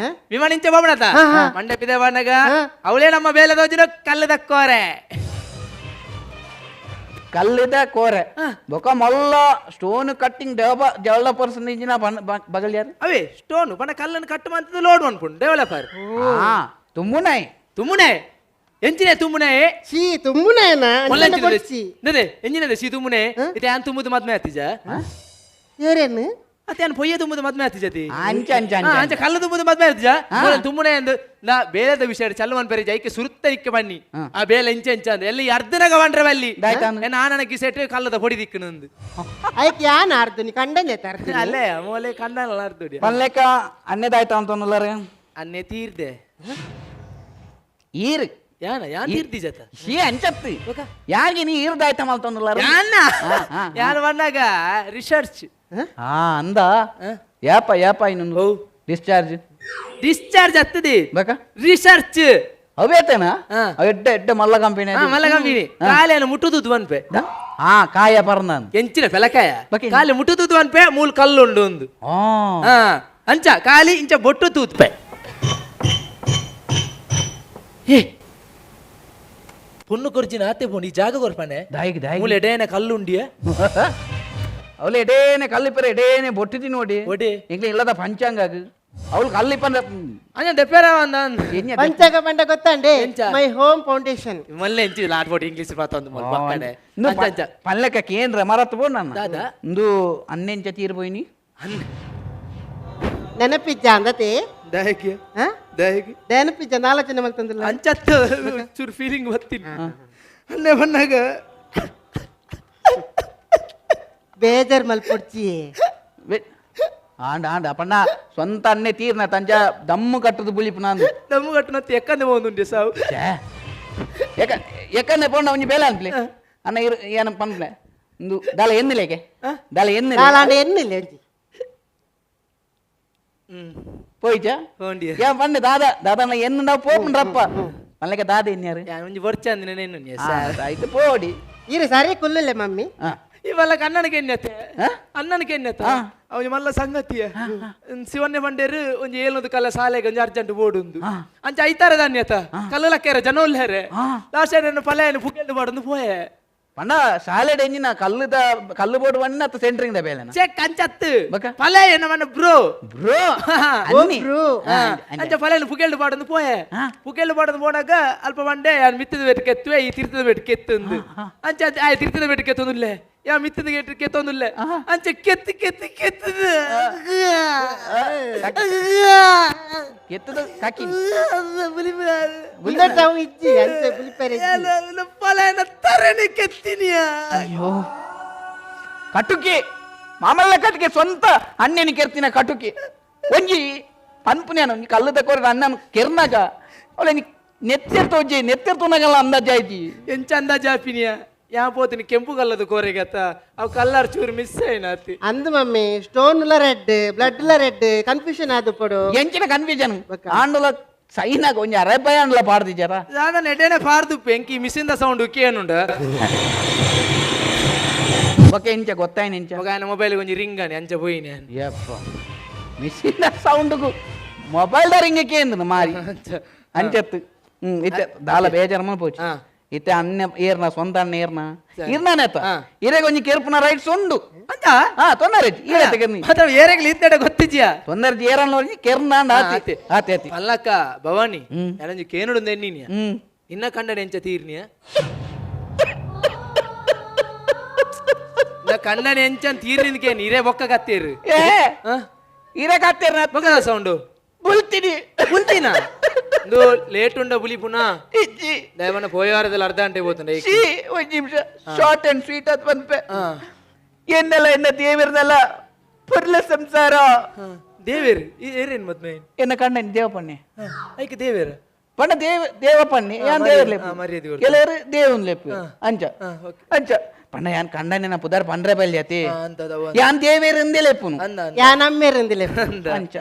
ವಿಮಾನ ಇಂಚ ಹೋಗ್ಬಿಡತ ಮಂಡೆ ಪಿದೆ ಬಣ್ಣಗ ಅವಳೇ ನಮ್ಮ ಬೇಲೆ ದೋಜಿನ ಕಲ್ಲು ದಕ್ಕೋರೆ ಕಲ್ಲಿದ ಕೋರೆ ಬೊಕ ಮೊಲ್ಲ stone cutting developers ಇಂಜಿನ ಬಗಲ್ ಯಾರು ಅವೇ ಸ್ಟೋನ್ ಬಣ್ಣ ಕಲ್ಲನ್ನು ಕಟ್ಟು ಮಂತದ್ದು ಲೋಡ್ ಅನ್ಪುಂಡು ಡೆವಲಪರ್ ತುಮ್ಮುನಾಯ್ ತುಮ್ಮುನೆ ಎಂಚಿನೆ ತುಮ್ಮುನೆ ಚೀ ತುಂಬುನೇನ ಕೊಡ್ಚಿ ಎಂಜಿನದೆ ಸಿ ತುಮ್ಮುನೆ ಇತ್ತೆ ಆನ್ ತುಂಬುದು ಮದ್ಮೆ ಆತಿಜ ಏರೇನು ಅತ್ತೆ ಆನ್ ಪೊಯ್ಯ ತುಂಬುದು ಮದ್ಮೆ ಆತಿಜತಿ ಅಂಚ ಅಂಚ ಅಂಚ ಅಂಚ ಕಲ್ಲು ತುಂಬುದು ಮದ್ಮೆ ಆತಿಜ ತುಮ್ಮುನೆ ಅಂದು ನಾ ಬೇಲೆದ ವಿಷಯ ಚಲ್ಲುವನ್ ಪೆರಿ ಜೈಕೆ ಸುರುತ್ತ ಇಕ್ಕೆ ಬನ್ನಿ ಆ ಬೇಲೆ ಇಂಚ ಇಂಚ ಅಂದ ಎಲ್ಲಿ ಅರ್ಧನಗ ಬಂಡ್ರೆ ಬಲ್ಲಿ ನಾನನ ಕಿಸೆಟ್ ಕಲ್ಲದ ಪೊಡಿ ದಿಕ್ಕನಂದು ಐಕ್ ಯಾನ್ ಆರ್ದುನಿ ಕಂಡನೆ ತರ್ದು ಅಲ್ಲೇ ಮೋಲೆ ಕಂಡಲ್ಲ ಅರ್ದುಡಿ ಪಲ್ಲೆಕ ಅನ್ನೆದಾಯ್ತ ಅಂತನ್ನುಲ್ಲಾರೆ ಅನ್ನೆ ತೀರ್ದೆ ಈರ್ ಯಾನ ಯಾನ್ ತೀರ್ದಿ ಜತ she ಅಂಚತ್ತಿ ಯಾರಿಗೆ ನೀ ಈರ್ದಾಯ್ತ ಮಲ್ತೊಂದುಲ್ಲಾರ ಯಾನ ಯಾನ್ ಬಂದಾಗ ರಿಸರ್ಚ್ ಹಾ ಅಂದ ಯಾಪ ಯಾಪ ಇನ್ನೊಂದು ಡಿಸ್ಚಾರ್ಜ್ ಡಿಸ್ಚಾರ್ಜ್ ಆಗ್ತದೆ ಬೇಕ ರಿಸರ್ಚ್ ಅವೇತೇನಾ ಹಾ. ಎಡ್ಡೆ ಎಡ್ಡೆ ಮಲ್ಲ ಕಂಪನಿ ಮಲ್ಲ ಕಂಪಿನಿ ಕಾಲೇನ ಮುಟ್ಟುದು ಅನ್ಪೆ ಹಾ ಕಾಯ ಪರ್ನಾನ್ ಎಂಚಿನ ಪೆಲಕಾಯ ಬಕೆ. ಕಾಲಿ ಮುಟ್ಟುದು ಅನ್ಪೆ ಮೂಲ್ ಕಲ್ಲುಂಡು ಒಂದು ಆ ಹಾ ಅಂಚ ಕಾಲಿ ಇಂಚ ಬೊಟ್ಟು ತೂತ್ಪೆ ಏ ಪೊಣ್ಣು ಕೊರ್ಜಿನ ಆತೆ ಪೋಣಿ ಜಾಗ ಕೊರ್ಪನೆ ದಾಯಿಗ್ ದಾಯಿಗ್ ಮೂಲ ಎಡೇನ ಕಲ್ಲುಂಡಿಯ ಅವಳು ಎಡೇನೆ ಕಲ್ಲಿಪ್ಪರೆ ಎಡೇನೆ ಬೊಟ್ಟಿತಿ ನೋಡಿ ಒಡೆ. ಇಂಗ್ಲ ಇಲ್ಲದ ಪಂಚಾಂಗ ಅವಳು ಕಲ್ಲಿಪ್ಪಂದ್ರೆ ಅಂಜ ದೆಪ್ಪೆರ ಅಂದ ಎಣ್ಣೆ ಪಂಚಾಗ ಪಂಡ ಗೊತ್ತಾಂಡೆ ಎಂಚ? My home foundation ಮಲ್ಲೆ ಎಂಚಿ ಲಾಟ್ ಬೋಟ್ ಇಂಗ್ಲಿಷ್ ಮಾತೊಂದು ಮೊಲ್ ಪಕ್ಕನೆ ಇಂದು ಅಂಚ ಅಂಚ ಪಲ್ಲೆಕ ಕೇಂದ್ರ ಮರತ್ ಪೋ ನನ್ನ ದಾದಾ? ಇಂದು ಅನ್ನೆಂಚ ತೀರ್ ಪೋಯಿನಿ ನೆನಪಿಜ್ಜ ಅಂದತೆ ದಯಕ್ಕೆ ಹಾ ದಯಕ್ಕೆ ನೆನಪಿಜ್ಜ ಆಲೋಚನೆ ಮಲ್ತಂದಿಲ್ಲ ಅಂಚತ್ತು ಚೂರು ಫೀಲಿಂಗ್ ಬರ್ತೀನಿ ಅಲ್ಲೇ ಬಂದಾಗ ಬೇಜಾರ್ ಮಲ್ಪೊಡ್ಚಿ ಆಂಡ ಆಂಡ ಪಂಡ ಸ್ವಂತ ಅನ್ನೆ ತೀರ್ನ ತಂಜ ದಮ್ಮು ಕಟ್ಟದು ಬುಲಿಪುನ ಅಂದು. ದಮ್ಮು ಕಟ್ಟುನ ಎಕ್ಕಂದೆ ಹೋಗುಂಡೆ ಸಾವು. ಯಾಕ ಎಕ್ಕಂದೆ ಪೋಂಡ ಒಂಜಿ ಬೇಲೆ ಅನ್ಪ್ಲೆ ಅನ್ನ ಇರು ಏನ ಪನ್ಪ್ಲೆ ಇಂದು ದಾಲ ಎನ್ನಿಲೇಕೆ ದಾಲ ಎನ್ನಿಲೆ ನಾಲಾಂಡ ಎನ್ನಿಲ್ಲ ಅಂಚಿ. ಪೋಯ್ಚ ಹೋಂಡಿ. ಯಾ ಪಂಡೆ ದಾದಾ ದಾದಾ ಎನ್ನು ನಾವು ಪೋಪುಂಡ್ರಪ್ಪ ಮಲ್ಲಕ್ಕೆ ದಾದ ಎನ್ಯಾರು ಯಾನ್ ಒಂಜಿ ಬೊರ್ಚಂದಿನ ನೆನ್ನು ಆಯ್ತು ಪೋಡಿ. ಇರು ಸರಿ ಕುಲ್ಲುಲ್ಲೆ ಮಮ್ಮಿ. ಇವೆಲ್ಲ ಕಣ್ಣನಿಗೆ ಎಣ್ಣೆತ್ತೆ ಆ? ಅಣ್ಣನಿಗೆ ಎಣ್ಣೆತ್ತ ಅವನು ಮಲ್ಲ ಸಂಗತಿಯ ಶಿವನ್ಯ ಬಂಡೇರು ಒಂಜಿ ಏಳ್ನೂದು ಕಲ್ಲ ಸಾಲೆಗೆ ಒಂಜಿ ಅರ್ಜೆಂಟ್ ಬೋರ್ಡ್ ಉಂದು ಅಂಚ ಐತಾರ ದಾನ್ಯತ ಕಲ್ಲು ಲಕ್ಕೇರ ಜನ ಉಲ್ಲೇರೆ ಲಾಸ್ಟ್ ಪಲ್ಯ ಪುಕೆಲ್ದು ಬಾಡೊಂದು ಪೋಯೆ. ಪಂಡ ಶಾಲೆಡ್ ಎಂಜಿನ ಕಲ್ಲುದ ಕಲ್ಲು ಬೋರ್ಡ್ ಬಣ್ಣ ಅತ್ತ ಸೆಂಟ್ರಿಂಗ್ the ಬೇಲೆನ check ಅಂಚತ್ತು ಬಕ? ಪಲ್ಯ ನಮ್ಮ ಬ್ರೋ ಬ್ರೋ ಓ ಬ್ರೋ. ಅಂಚ ಪಲ್ಯ ಪುಕೆಲ್ದು ಬಾಡೊಂದು ಪೋಯೆ. ಪುಕೆಲ್ದು ಬಾಡೊಂದು ಪೋನಾಗ ಅಲ್ಪ ಬಂಡೆ ಯಾನ್ ಮಿತ್ತದ ಬೆಟ್ಟು ಕೆತ್ತುವೆ ಈ ತಿರ್ತದ ಬೆಟ್ಟು ಕೆತ್ತುಂದು ಅಂಚ ಆಯ್ ತಿರ್ತದ ಬೆಟ್ಟು ಕೆತ್ತೊಂದುಲ್ಲೆ ಯಾ ಮಿತ್ತದ ಗೆಟ್ಟು ಕೆತ್ತೊಂದುಲ್ಲೆ ಅಂಚ ಕೆತ್ತು ಕೆತ್ತು ಕೆತ್ತದ ಕೆತ್ತದ ಕಾಕಿ ಉಂದಟ ಅವು ಇಜ್ಜಿ ಅಂಚೆ ಬುಲಿಪೆರೆ ಇಜ್ಜಿ. ಪಲಯನ ತರನೆ ಕೆತ್ತಿನಿಯ. ಅಯ್ಯೋ ಕಟುಕಿ ಮಾಮಲ್ಲ ಕಟುಕಿ ಸ್ವಂತ ಅಣ್ಣನ ಕೆರ್ತಿನ ಕಟುಕಿ ಒಂಜಿ ಪನ್ಪುನ್ಯಾನ ಒಂಜಿ ಕಲ್ಲು ತಕೋರ ಅಣ್ಣನ ಕೆರ್ನಾಗ ಅವಳ ನೆತ್ತಿರ್ತ ಒಂಜಿ ನೆತ್ತಿರ್ತುನಾಗಲ್ಲ ಅಂದಾಜ್ ಆಯ್ತಿ. ಎಂಚ ಅಂದಾಜ್ ಆಪಿನಿಯ ಯಾ ಪೋತಿನಿ ಕೆಂಪು ಕಲ್ಲದ ಕೋರೆಗತ್ತ ಅವು ಕಲ್ಲರ್ ಚೂರು ಮಿಸ್ అయినತಿ. ಅಂದು ಮಮ್ಮಿ ಸ್ಟೋನ್ ಲ ರೆಡ್ ಬ್ಲಡ್ ಲ ರೆಡ್ ಕನ್ಫ್ಯೂಷನ್ ಆದು ಪಡು. ಎಂಚಿನ ಕನ್ಫ್ಯೂಷನ್ ಆಂಡಲ ಸೈನಾಗ ಒಂಜಿ ಅರೆಬಾಯ ಆಂಡಲ ಪಾಡ್ದಿಜಾರ ದಾದ ನೆಡೆನೆ ಪಾರ್ದು ಎಂಕಿ ಮಿಸ್ಸಿಂದ ಸೌಂಡ್ ಕೇನುಂಡ. ಓಕೆ ಇಂಚ ಗೊತ್ತಾಯ್ನ ಇಂಚ ఒక ఆయన ಮೊಬೈಲ್ ಒಂಜಿ ರಿಂಗ್ అని ಅಂಚ పోయిನ. ಯಪ್ಪ ಮಿಸ್ಸಿಂದ ಸೌಂಡ್ಗು ಮೊಬೈಲ್ the ring ಕೇಂದ್ರ ಮಾರಿ ಅಂಚತ್ತು ಇತ್ತೆ ದಾಲ ಬೇಜಾರ ಪೋಚಿ ಇತ್ತೆ ಅನ್ನ ಏರ್ನ ಸ್ವಂತ ಅನ್ನ ಏರ್ನ ಇರ್ನಾನೇತ ಇರೇಗ ಒಂಜಿ ಕೇರ್ಪುನ ರೈಟ್ಸ್ ಉಂಡು ಅಂತ ಹಾ ತೊಂದರೆ ಈರತ್ತೆ ಕೆರ್ನಿ ಮಾತ್ರ ಏರೆಗ್ಲಿ ಇತ್ತಡ ಗೊತ್ತಿಜ್ಯಾ ತೊಂದರೆ ಏರನ್ನ ಒಂಜಿ ಕೆರ್ನ ಆತಿ ಆತಿ ಆತಿ. ಪಲ್ಲಕ್ಕ ಭವಾನಿ ಯಾರಂಜಿ ಕೇನುಡು ಎನ್ನಿನಿಯ ನಿನ್ನ ಕಂಡನೆ ಎಂಚ ತೀರ್ನಿಯ ಕಣ್ಣನೆ ಎಂಚನ್ ತೀರ್ನಿನ ಕೇನ್ ಇರೇ ಬೊಕ್ಕ ಕತ್ತೇರು. ಏ ಇರೇ ಕತ್ತೇರ್ನ ಬೊಕ್ಕದ ಸೌಂಡು ಬುಲ್ತಿನಿ ಬುಲ್ತಿನ ಇಂದು ಲೇಟ್ ಉಂಡ ಬುಲಿ ಪುನಃ ಇಜ್ಜಿ ದಯವನ್ನ ಪೋಯವಾರದಲ್ಲಿ ಅರ್ಧ ಗಂಟೆ ಹೋತಂಡೆ. She ಒಂಜಿ ನಿಮಿಷ short and sweet ಅದು ಬಂದ್ಪೆ ಎನ್ನೆಲ್ಲ ಎನ್ನ ದೇವಿರ್ನೆಲ್ಲ ಪುರ್ಲ ಸಂಸಾರ ದೇವೇರು ಏರೇನು ಮದ್ಮೆ ಎನ್ನ ಕಣ್ಣನ್ ದೇವಪಣ್ಣೆ ಐಕೆ ದೇವೇರು ಪಣ್ಣ ದೇವ ದೇವಪಣ್ಣೆ ಯಾನ್ ದೇವರ್ ಲೆಪ್ಪು ಮರ್ಯಾದೆ ಕೊಡ್ತು. ಕೆಲವರು ದೇವನ್ ಲೆಪ್ಪು ಅಂಚ ಓಕೆ. ಅಂಚ ಪಣ್ಣ ಯಾನ್ ಕಂಡನೆ ಪುದಾರ್ ಪಂಡ್ರೆ ಬಲ್ಯತಿ ಅಂತದ ಯಾನ್ ದೇವೇರ್ ಇಂದೇ ಲೆಪ್ಪುನು ಅಂದ ಅಂದ. ಯಾ ನಮ್ಮೇರಂದಿಲ್ಲ. ಅಂದ ಅಂಚ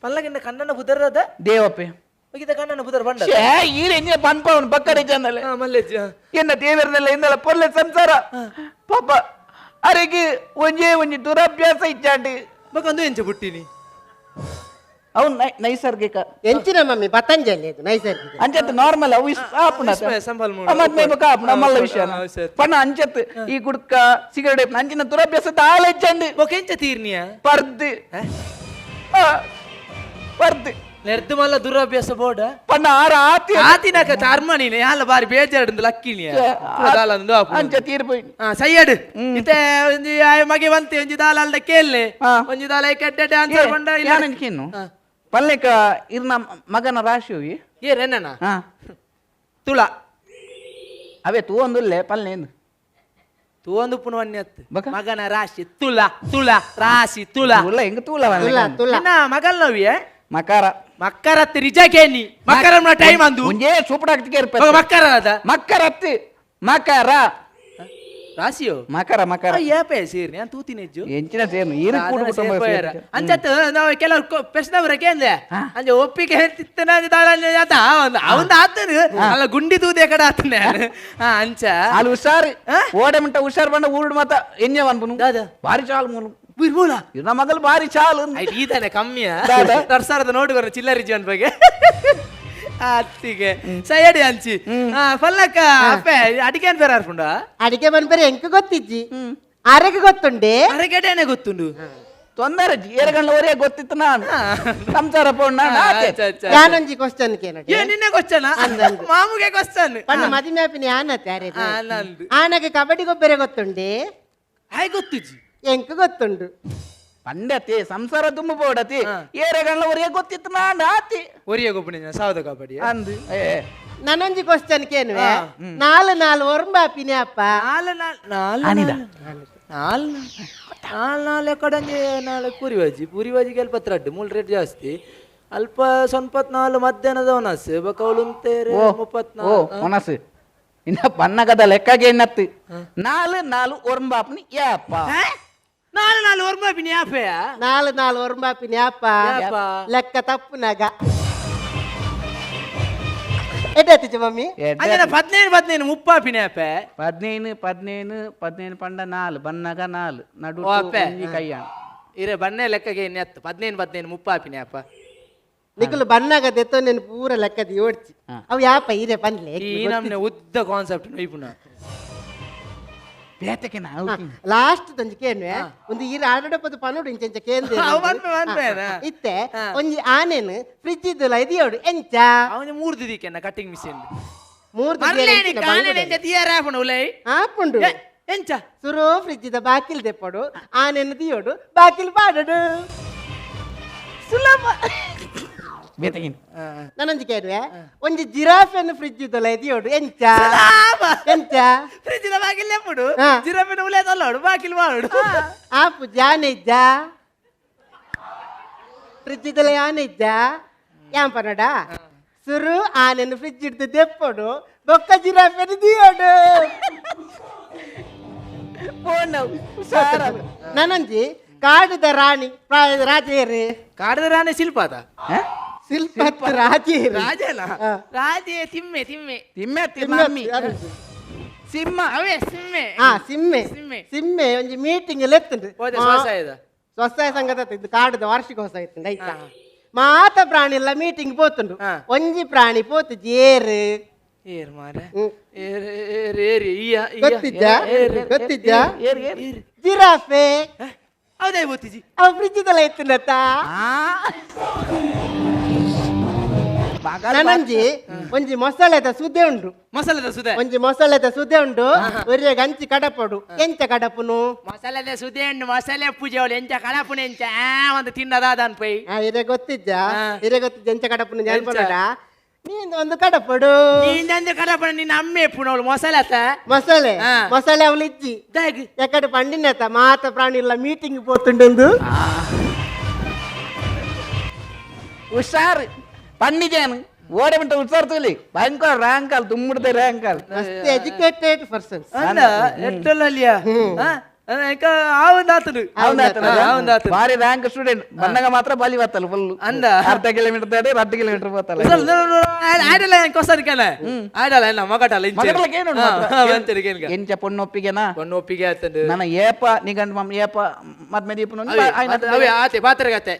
ಪಲ್ಲಗಿಂದ ಕಣ್ಣನ ಪುದರ್ದ ದೇವಪ್ಪೆ ಒಗಿದ ಕಣ್ಣನ ಪುದರ್ ಬಂಡ ಛೇ ಈರ್ ಎಂಜಿನ ಪನ್ಪವನು ಬಕ್ಕಡೆ ಜನ್ನಲೆ ಮಲ್ಲೆಜ್ಜ ಎನ್ನ ದೇವರನ್ನೆಲ್ಲ ಇಂದಲ ಪೊರ್ಲೆ ಸಂಸಾರ ಪಾಪ ಅರೆಗೆ ಒಂಜೇ ಒಂಜಿ ದುರಭ್ಯಾಸ ಇಚ್ಚಾಂಡಿ ಬಕೊಂದು ಎಂಚ ಬುಟ್ಟಿನಿ ಅವು ನೈಸರ್ಗಿಕ ಎಂಚಿನ ಮಮ್ಮಿ ಪತಂಜಲಿ ಅದು ನೈಸರ್ಗಿಕ. ಅಂಚತ್ ನಾರ್ಮಲ್ ಅವು ಆಪುಣ ವಿಸ್ಮಯ ಸಂಬಲ್ ಮೂಡು. ಮದ್ಮೆ ಬೊಕ ಆಪುಣ ಮಲ್ಲ ವಿಷಯ ಸರಿ. ಪಣ್ಣ ಅಂಚತ್ ಈ ಗುಡ್ಕ ಸಿಗರೇಟ್ ಅಂಚಿನ ದುರಭ್ಯಾಸ ದಾಲ ಇಚ್ಚಾಂಡಿ ಬೊಕ ಎಂಚ ತೀರ್ನಿಯ ಪರ್ದು ಪರ್ದು ನೆರ್ದು ಮಲ್ಲ ದುರಭ್ಯಾಸ ಬೋಡ ಪಣ್ಣ ಆರ ಆತಿ ಆತಿನಕ ಚರ್ಮನಿನ ಯಾಲ ಬಾರಿ ಬೇಜಾರ್ಡು ಲಕ್ಕಿನಿಯ ದಾಲಂದು ಅಂಚ ತೀರ್ಪೋಯ್ ಸಯ್ಯಡ್ ಇತ್ತೆ ಒಂಜಿ ಆಯ್ ಮಗೆ ಬಂತೆ ಒಂಜಿ ದಾಲ ಅಲ್ದ ಕೇಳ್ನೆ ಒಂಜಿ ದಾಲ ಕೆಟ್ಟ ಆನ್ಸರ್ ಬಂಡ ಇಲ್ಲ. ಯಾನಂಚಿನ್ನು ಪಲ್ಲೆಕ ಇರ್ನ ಮಗನ ರಾಶಿ ಹೋಗಿ ಏ ರೆನ್ನನ ಹಾ ತುಳ ಅವೇ ತೂ ಒಂದುಲ್ಲೆ ಪಲ್ಲೆ ಎಂದು ತೂ ಒಂದು ಪುನವನ್ಯತ್ ಬಕ? ಮಗನ ರಾಶಿ ತುಳ ತುಳ ರಾಶಿ ತುಳ ತುಳ ಹೆಂಗ ತೂಲ ತುಲ ತುಲ ನಿನ್ನ ಮಗಲ್ ನವಿಯೇ ಮಕಾರ ಮಕ್ಕರತ್ ರಿಜಕೇನಿ ಮಕ್ಕರ ಟೈಮ್ ಅಂದು ಒಂಜೇ ಸೂಪರ್ ಆಗ್ತಿಗೆ ಮಗ ಮಕ್ಕರ ಅದ ಮಕ್ಕರ ಅತ್ತಿ ಮಕರ ರಾಶಿಯೋ ಮಕರ ಮಕರ ಏಪೆ ಸೇರ್ನಿ ನಾನು ತೂತಿನ ಹೆಜ್ಜು ಎಂಚಿನ ಸೇರ್ನು ಈರು ಕೂಡು ಕುಟುಂಬ ಸೇರ್ನು. ಅಂಚತ್ ನಾವು ಕೆಲವರು ಪ್ರಶ್ನೆ ಕೇಂದ್ರೆ ಅಂಚೆ ಒಪ್ಪಿಗೆ ತಿತ್ತನ ಅವನ್ ಆತನು ಅಲ್ಲ ಗುಂಡಿ ತೂದೆ ಕಡೆ ಆತನ ಅಂಚ ಅಲ್ಲಿ ಹುಷಾರ್ ಓಡೆ ಮಂಟ ಹುಷಾರ್ ಬಂಡ ಊರುಡು ಮಾತ ಎಣ್ಣೆ ಅನ್ಪುನು ಬಾರಿ ಚಾಲು ಮೂಲು ಬಿರ್ಬೋಲ ಇವ್ನ ಮಗಲ್ ಬಾರಿ ಚಾಲು ಆಯ್ತು ಈತಾನೆ ಕಮ್ಮಿಯ ದಾದ. 2000 ನೋಡು ಬರ ಚಿಲ್ಲರಿ ಜೀವನ್ ಬಗ್ಗೆ ಅತ್ತಿಗೆ ಸೈಯಡಿ ಅಂಚಿ ಫಲ್ಲಕ್ಕ ಅಪ್ಪೆ ಅಡಿಗೆ ಬೇರೆ ಅರ್ಪುಂಡ ಅಡಿಗೆ ಮನ್ಪೆರೆ ಎಂಕ್ ಗೊತ್ತಿಜ್ಜಿ ಆರೆಗ್ ಗೊತ್ತುಂಡೆ ಅರಗೆಡೆನೆ ಗೊತ್ತುಂಡು ತೊಂದರೆ ಏರಗಂಡ್ಲ ಒರೇ ಗೊತ್ತಿತ್ತು ನಾನು ಸಂಸಾರ ಪೋಣ ಯಾನೊಂಜಿ ಕ್ವಶನ್ ಕೇನಡೆ ಏ ನಿನ್ನೆ ಕ್ವಶನ್ ಮಾಮುಗೆ ಕ್ವಶನ್ ಪಣ್ಣ ಮದಿಮೆ ಆಪಿನ ಆನತೆ ಆರೆ ನಂದು ಆನಗೆ ಕಬಡ್ಡಿ ಗೊಬ್ಬರ ಗೊತ್ತುಂಡೆ ಹಾಯ್ ಗೊತ್ತುಜಿ ಎಂಕ್ ಗೊತ್ತುಂಡು ಪಂಡತಿ ಸಂಸಾರ ತುಂಬ ಪೋಡತಿ ಏರಗಂಡ್ಲ ಒರೇ ಗೊತ್ತಿತ್ತು ನಾನು ಆತಿ ಒರಿಯ ಗೊಬ್ಬನ ಸಾವದ ಕಬಡ್ಡಿ ಅಂದು ಏ ನಾನೊಂಜಿ ಕ್ವಶನ್ ಕೇನುವೆ ನಾಲ್ ನಾಲ್ ಒರ್ಂಬ ಆಪಿನಿ ಅಪ್ಪ ನಾಲ್ ನಾಲ್ ನಾಲ್ ಆನಿದ ನಾಲ್ ನಾಲ್ ನಾಲ್ ಕಡಂಜೆ ನಾಲ್ ಪೂರಿ ಬಾಜಿ ಪೂರಿ ಬಾಜಿಗೆ ಅಲ್ಪ ತ್ರಡ್ಡು ಮೂಲು ರೇಟ್ ಜಾಸ್ತಿ ಅಲ್ಪ ಸೊನ್ಪತ್ ನಾಲ್ ಮಧ್ಯಾಹ್ನದ ಒನಸ್ ಬೊಕ ಅವ್ಲು ಉಂತೇರು ಓ ಮುಪ್ಪತ್ನಾಲ್ ಒನಸ್ ಇನ್ನ ಪನ್ನಗದ ಲೆಕ್ಕಗೆ ಎನ್ನತ್ತು ನಾಲ್ ನಾಲ್ ಒರ್ಂಬಾಪ್ನಿ ಯಾಪ ನಾಲ್ ನಾಲ್ ಒರ್ಂಬಾಪಿನಿ ಯಾಪೆಯ ನಾಲ್ ನಾಲ್ ಒರ್ಂಬಾಪಿನಿ ಯಾಪ ಯಾಪ? ಲೆಕ್ಕ ತಪ್ಪುನಾಗ ಎಡ್ಡಾತಿಚ್ಚ ಮಮ್ಮಿ ಅಂಜನ ಪದ್ನೈದು ಪದ್ನೈದು ಮುಪ್ಪಾಪಿನಿ ಯಾಪೆ ಪದ್ನೈನು ಪದ್ನೈನು ಪದ್ನೈನು ಪಂಡ ನಾಲ್ ಬನ್ನಗ ನಾಲ್ ನಡು ಓ ಅಪ್ಪೆ. ಕೈಯ ಇರೆ ಬನ್ನೆ ಲೆಕ್ಕಗೆ ಎನ್ನತ್ತು ಪದ್ನೈದು ಪದ್ನೈದು ಮುಪ್ಪಾಪಿನಿ ಯಾಪ ನಿಕುಲು ಬನ್ನಾಗ ದೆತ್ತೋ నేను ಪೂರ ಲೆಕ್ಕದ ಯೋಡ್ಚಿ ಅವು ಯಾಪ ಇರೆ ಪನ್ಲೆ ಈ ನಮ್ನೆ ಉದ್ದ ಕಾನ್ಸೆಪ್ಟ್ ನೊಯ್ಪುನ ಬೇತಕ್ಕೆ ನಾವು ಲಾಸ್ಟ್ ಒಂಜಿ ಕೇನ್ವೆ ಒಂದು ಈರ ಆಡಪದ ಪನೋಡು ಇಂಚ ಕೇಂದ್ರ ಅವು ಪನ್ಪೆ ಪನ್ಪೆನಾ? ಇತ್ತೆ ಒಂಜಿ ಆನೆನ್ ಫ್ರಿಜ್ ಇದ್ದುಲ ಇದೆಯೋಡು ಎಂಚ ಅವನ ಮೂರು ದಿದಿಕ್ಕೆನ್ನ ಕಟ್ಟಿಂಗ್ ಮಿಷಿನ್ ಮೂರ್ತಿ ಮರ್ಲೇನಿ ಕಾಣೆ ಎಂಚ ತಿಯರ ಆಪುಂಡು ಉಲೈ ಆಪುಂಡು ಎಂಚ ಸುರೋ ಫ್ರಿಜ್ the ಬಾಕಿಲ್ ದೆಪ್ಪಡು ಆನೆನ್ ದಿಯೋಡು ಬಾಕಿಲ್ ಪಾಡಡು ಸುಲಭ ಬೇತಗಿನ ನಾನೊಂಜಿ ಕೇಳುವೆ ಒಂಜಿ ಜಿರಾಫೆನ್ ಫ್ರಿಜ್ ಇದ್ದಲ್ಲ ಇದೆಯೋಡು ಎಂಚ ಎಂಚ ಫ್ರಿಜ್ ದ ಬಾಕಿಲ್ ಎಪ್ಪುಡು ಹಾ. ಜಿರಾಫೆನ ಉಲೈ ತಲ್ಲೋಡು ಬಾಕಿಲ್ ಮಾಡು ಆಪು ಜಾನೆ ಇದ್ದ ಫ್ರಿಜ್ ಇದ್ದಲ್ಲ ಯಾನೆ ಇದ್ದ ಯಾನ್ ಪನಡ ಸುರು ಆನೆನ್ ಫ್ರಿಜ್ ಹಿಡ್ದು ದೆಪ್ಪಡು ಬೊಕ್ಕ ಜಿರಾಫೆನ್ ದಿಯೋಡು ನಾನೊಂಜಿ ಕಾಡುದ ರಾಣಿ ರಾಜೇರು ಕಾಡದ ರಾಣಿ ಶಿಲ್ಪ ಅದ ಶಿಲ್ಪ ರಾಜೇರು ರಾಜನ ಹಾ. ರಾಜೇ ತಿಮ್ಮೆ ತಿಮ್ಮೆ ತಿಮ್ಮೆ ತಿಮ್ಮೆ ತಿಮ್ಮಿ ಅದು. ಸಿಂಹ ಅವೇ ಸಿಮ್ಮೆ ಆ ಸಿಮ್ಮೆ ಸಿಮ್ಮೆ. ಸಿಮ್ಮೆ ಒಂಜಿ ಮೀಟಿಂಗ್ ಲೆತ್ತುಂಡು ಹೋದೆ ಸ್ವಸಹಾಯದ ಸ್ವಸಹಾಯ ಸಂಘದ ಇದು ಕಾಡುದ ವಾರ್ಷಿಕ ಹೊಸ ಇತ್ತುಂಡು ಆಯ್ತಾ ಮಾತ ಪ್ರಾಣಿ ಎಲ್ಲ ಮೀಟಿಂಗ್ ಪೋತುಂಡು ಹಾ. ಒಂಜಿ ಪ್ರಾಣಿ ಪೋತು ಜೇರು ಏರ್ ಮಾರೆ ಹ್ಮ್. ಏರ್ ಏರ್ ಏರ್ ಈಯ ಈಯ ಗೊತ್ತಿದ್ಯಾ ಏರ್, ಏರ್, ಗೊತ್ತಿದ್ಯಾ ಏರ್ ಏರ್ ಜಿರಾಫೆ ಹೌದೇ ಗೊತ್ತಿಜಿ ಅವ ಫ್ರಿಜ್ ದಲ್ಲ ಇತ್ತುಂಡತ್ತ ನನಂಜಿ ಒಂಜಿ ಮೊಸಳೆದ ಸುದೆ ಉಂಡು ಮಸಾಲೆದ ಸುದೆ ಒಂಜಿ ಮೊಸಳೆದ ಸುದೆ ಉಂಡು ಒರಿಯ ಗಂಚಿ ಕಡಪಡು ಎಂಚ ಕಡಪುನು ಮಸಾಲೆದ ಸುದೆ ಉಂಡು ಮಸಾಲೆ ಪೂಜೆ ಅವಳು ಎಂಚ ಕಡಪುನ ಎಂಚ ಆ ಒಂದು ತಿನ್ನದಾದ ಅನ್ಪೈ ಆ, ಇರೆ ಗೊತ್ತಿದ್ಯಾ ಹಾ. ಇರೆ ಗೊತ್ತಿದ್ದ ಎಂಚ ಕಡಪುನು ಎಂಚ? ಜಾನ್ಪಡ ನೀನ್ ಒಂದು ಕಡಪಡು ನೀಂದಂದು ಕಡಪುನ ನಿನ್ನ ಅಮ್ಮೆ ಪುನವಳು ಮಸಾಲೆ ಅತ್ತ ಮೊಸಳೆ ಹಾ. ಮೊಸಳೆ ಅವಳು ಇಜ್ಜಿ ದಾಗ್ ಎಕಡೆ ಪಂಡಿನತ ಮಾತ ಪ್ರಾಣಿ ಇಲ್ಲ ಮೀಟಿಂಗ್ ಪೋತುಂಡು ಹುಷಾರ್ ಪನ್ನಿಜೇನು ಓಡೆ ಬಿಟ್ಟು ಹುಷಾರ್ ತೂಲಿ ಭಯಂಕರ ರ್ಯಾಂಕಲ್ ದುಮ್ಮಿಡ್ದೆ ರ್ಯಾಂಕಲ್ ಮಸ್ತ್ ಎಜುಕೇಟೆಡ್ ಪರ್ಸನ್ಸ್ ಅಂದ ಎಟ್ಟಲ್ಲ ಅಲ್ಲಿಯ ಆವಂದಾತನು ಆವಂದಾತನು ಭಾರಿ ರ್ಯಾಂಕ್ ಸ್ಟೂಡೆಂಟ್ ಬಂದಾಗ ಮಾತ್ರ ಬಾಲಿ ಬತ್ತಲ್ಲ ಫುಲ್ ಅಂದ? ಅರ್ಧ ಕಿಲೋಮೀಟರ್ ದಾಟಿ ಅರ್ಧ ಕಿಲೋಮೀಟರ್ ಬತ್ತಲ್ಲ ಆಡಲ್ಲ ಕೊಸರಿಕನ ಆಡಲ್ಲ ಎಲ್ಲ ಮಗಟಲ್ಲ ಮಗಟಲಕ್ಕೆ ಏನು ಮಾತ್ರ ಎಂಚ ಪೊಣ್ಣು ಒಪ್ಪಿಗೆನಾ ಪೊಣ್ಣು ಒಪ್ಪಿಗೆ ಆತಂದು ನನ್ನ ಏಪ ನಿಗಂಡ್ ಮಮ್ಮ ಏಪ ಮದ್ಮೆ ದೀಪನು ಅವೇ ಆತೆ ಪಾತ್ರೆಗತ್ತೆ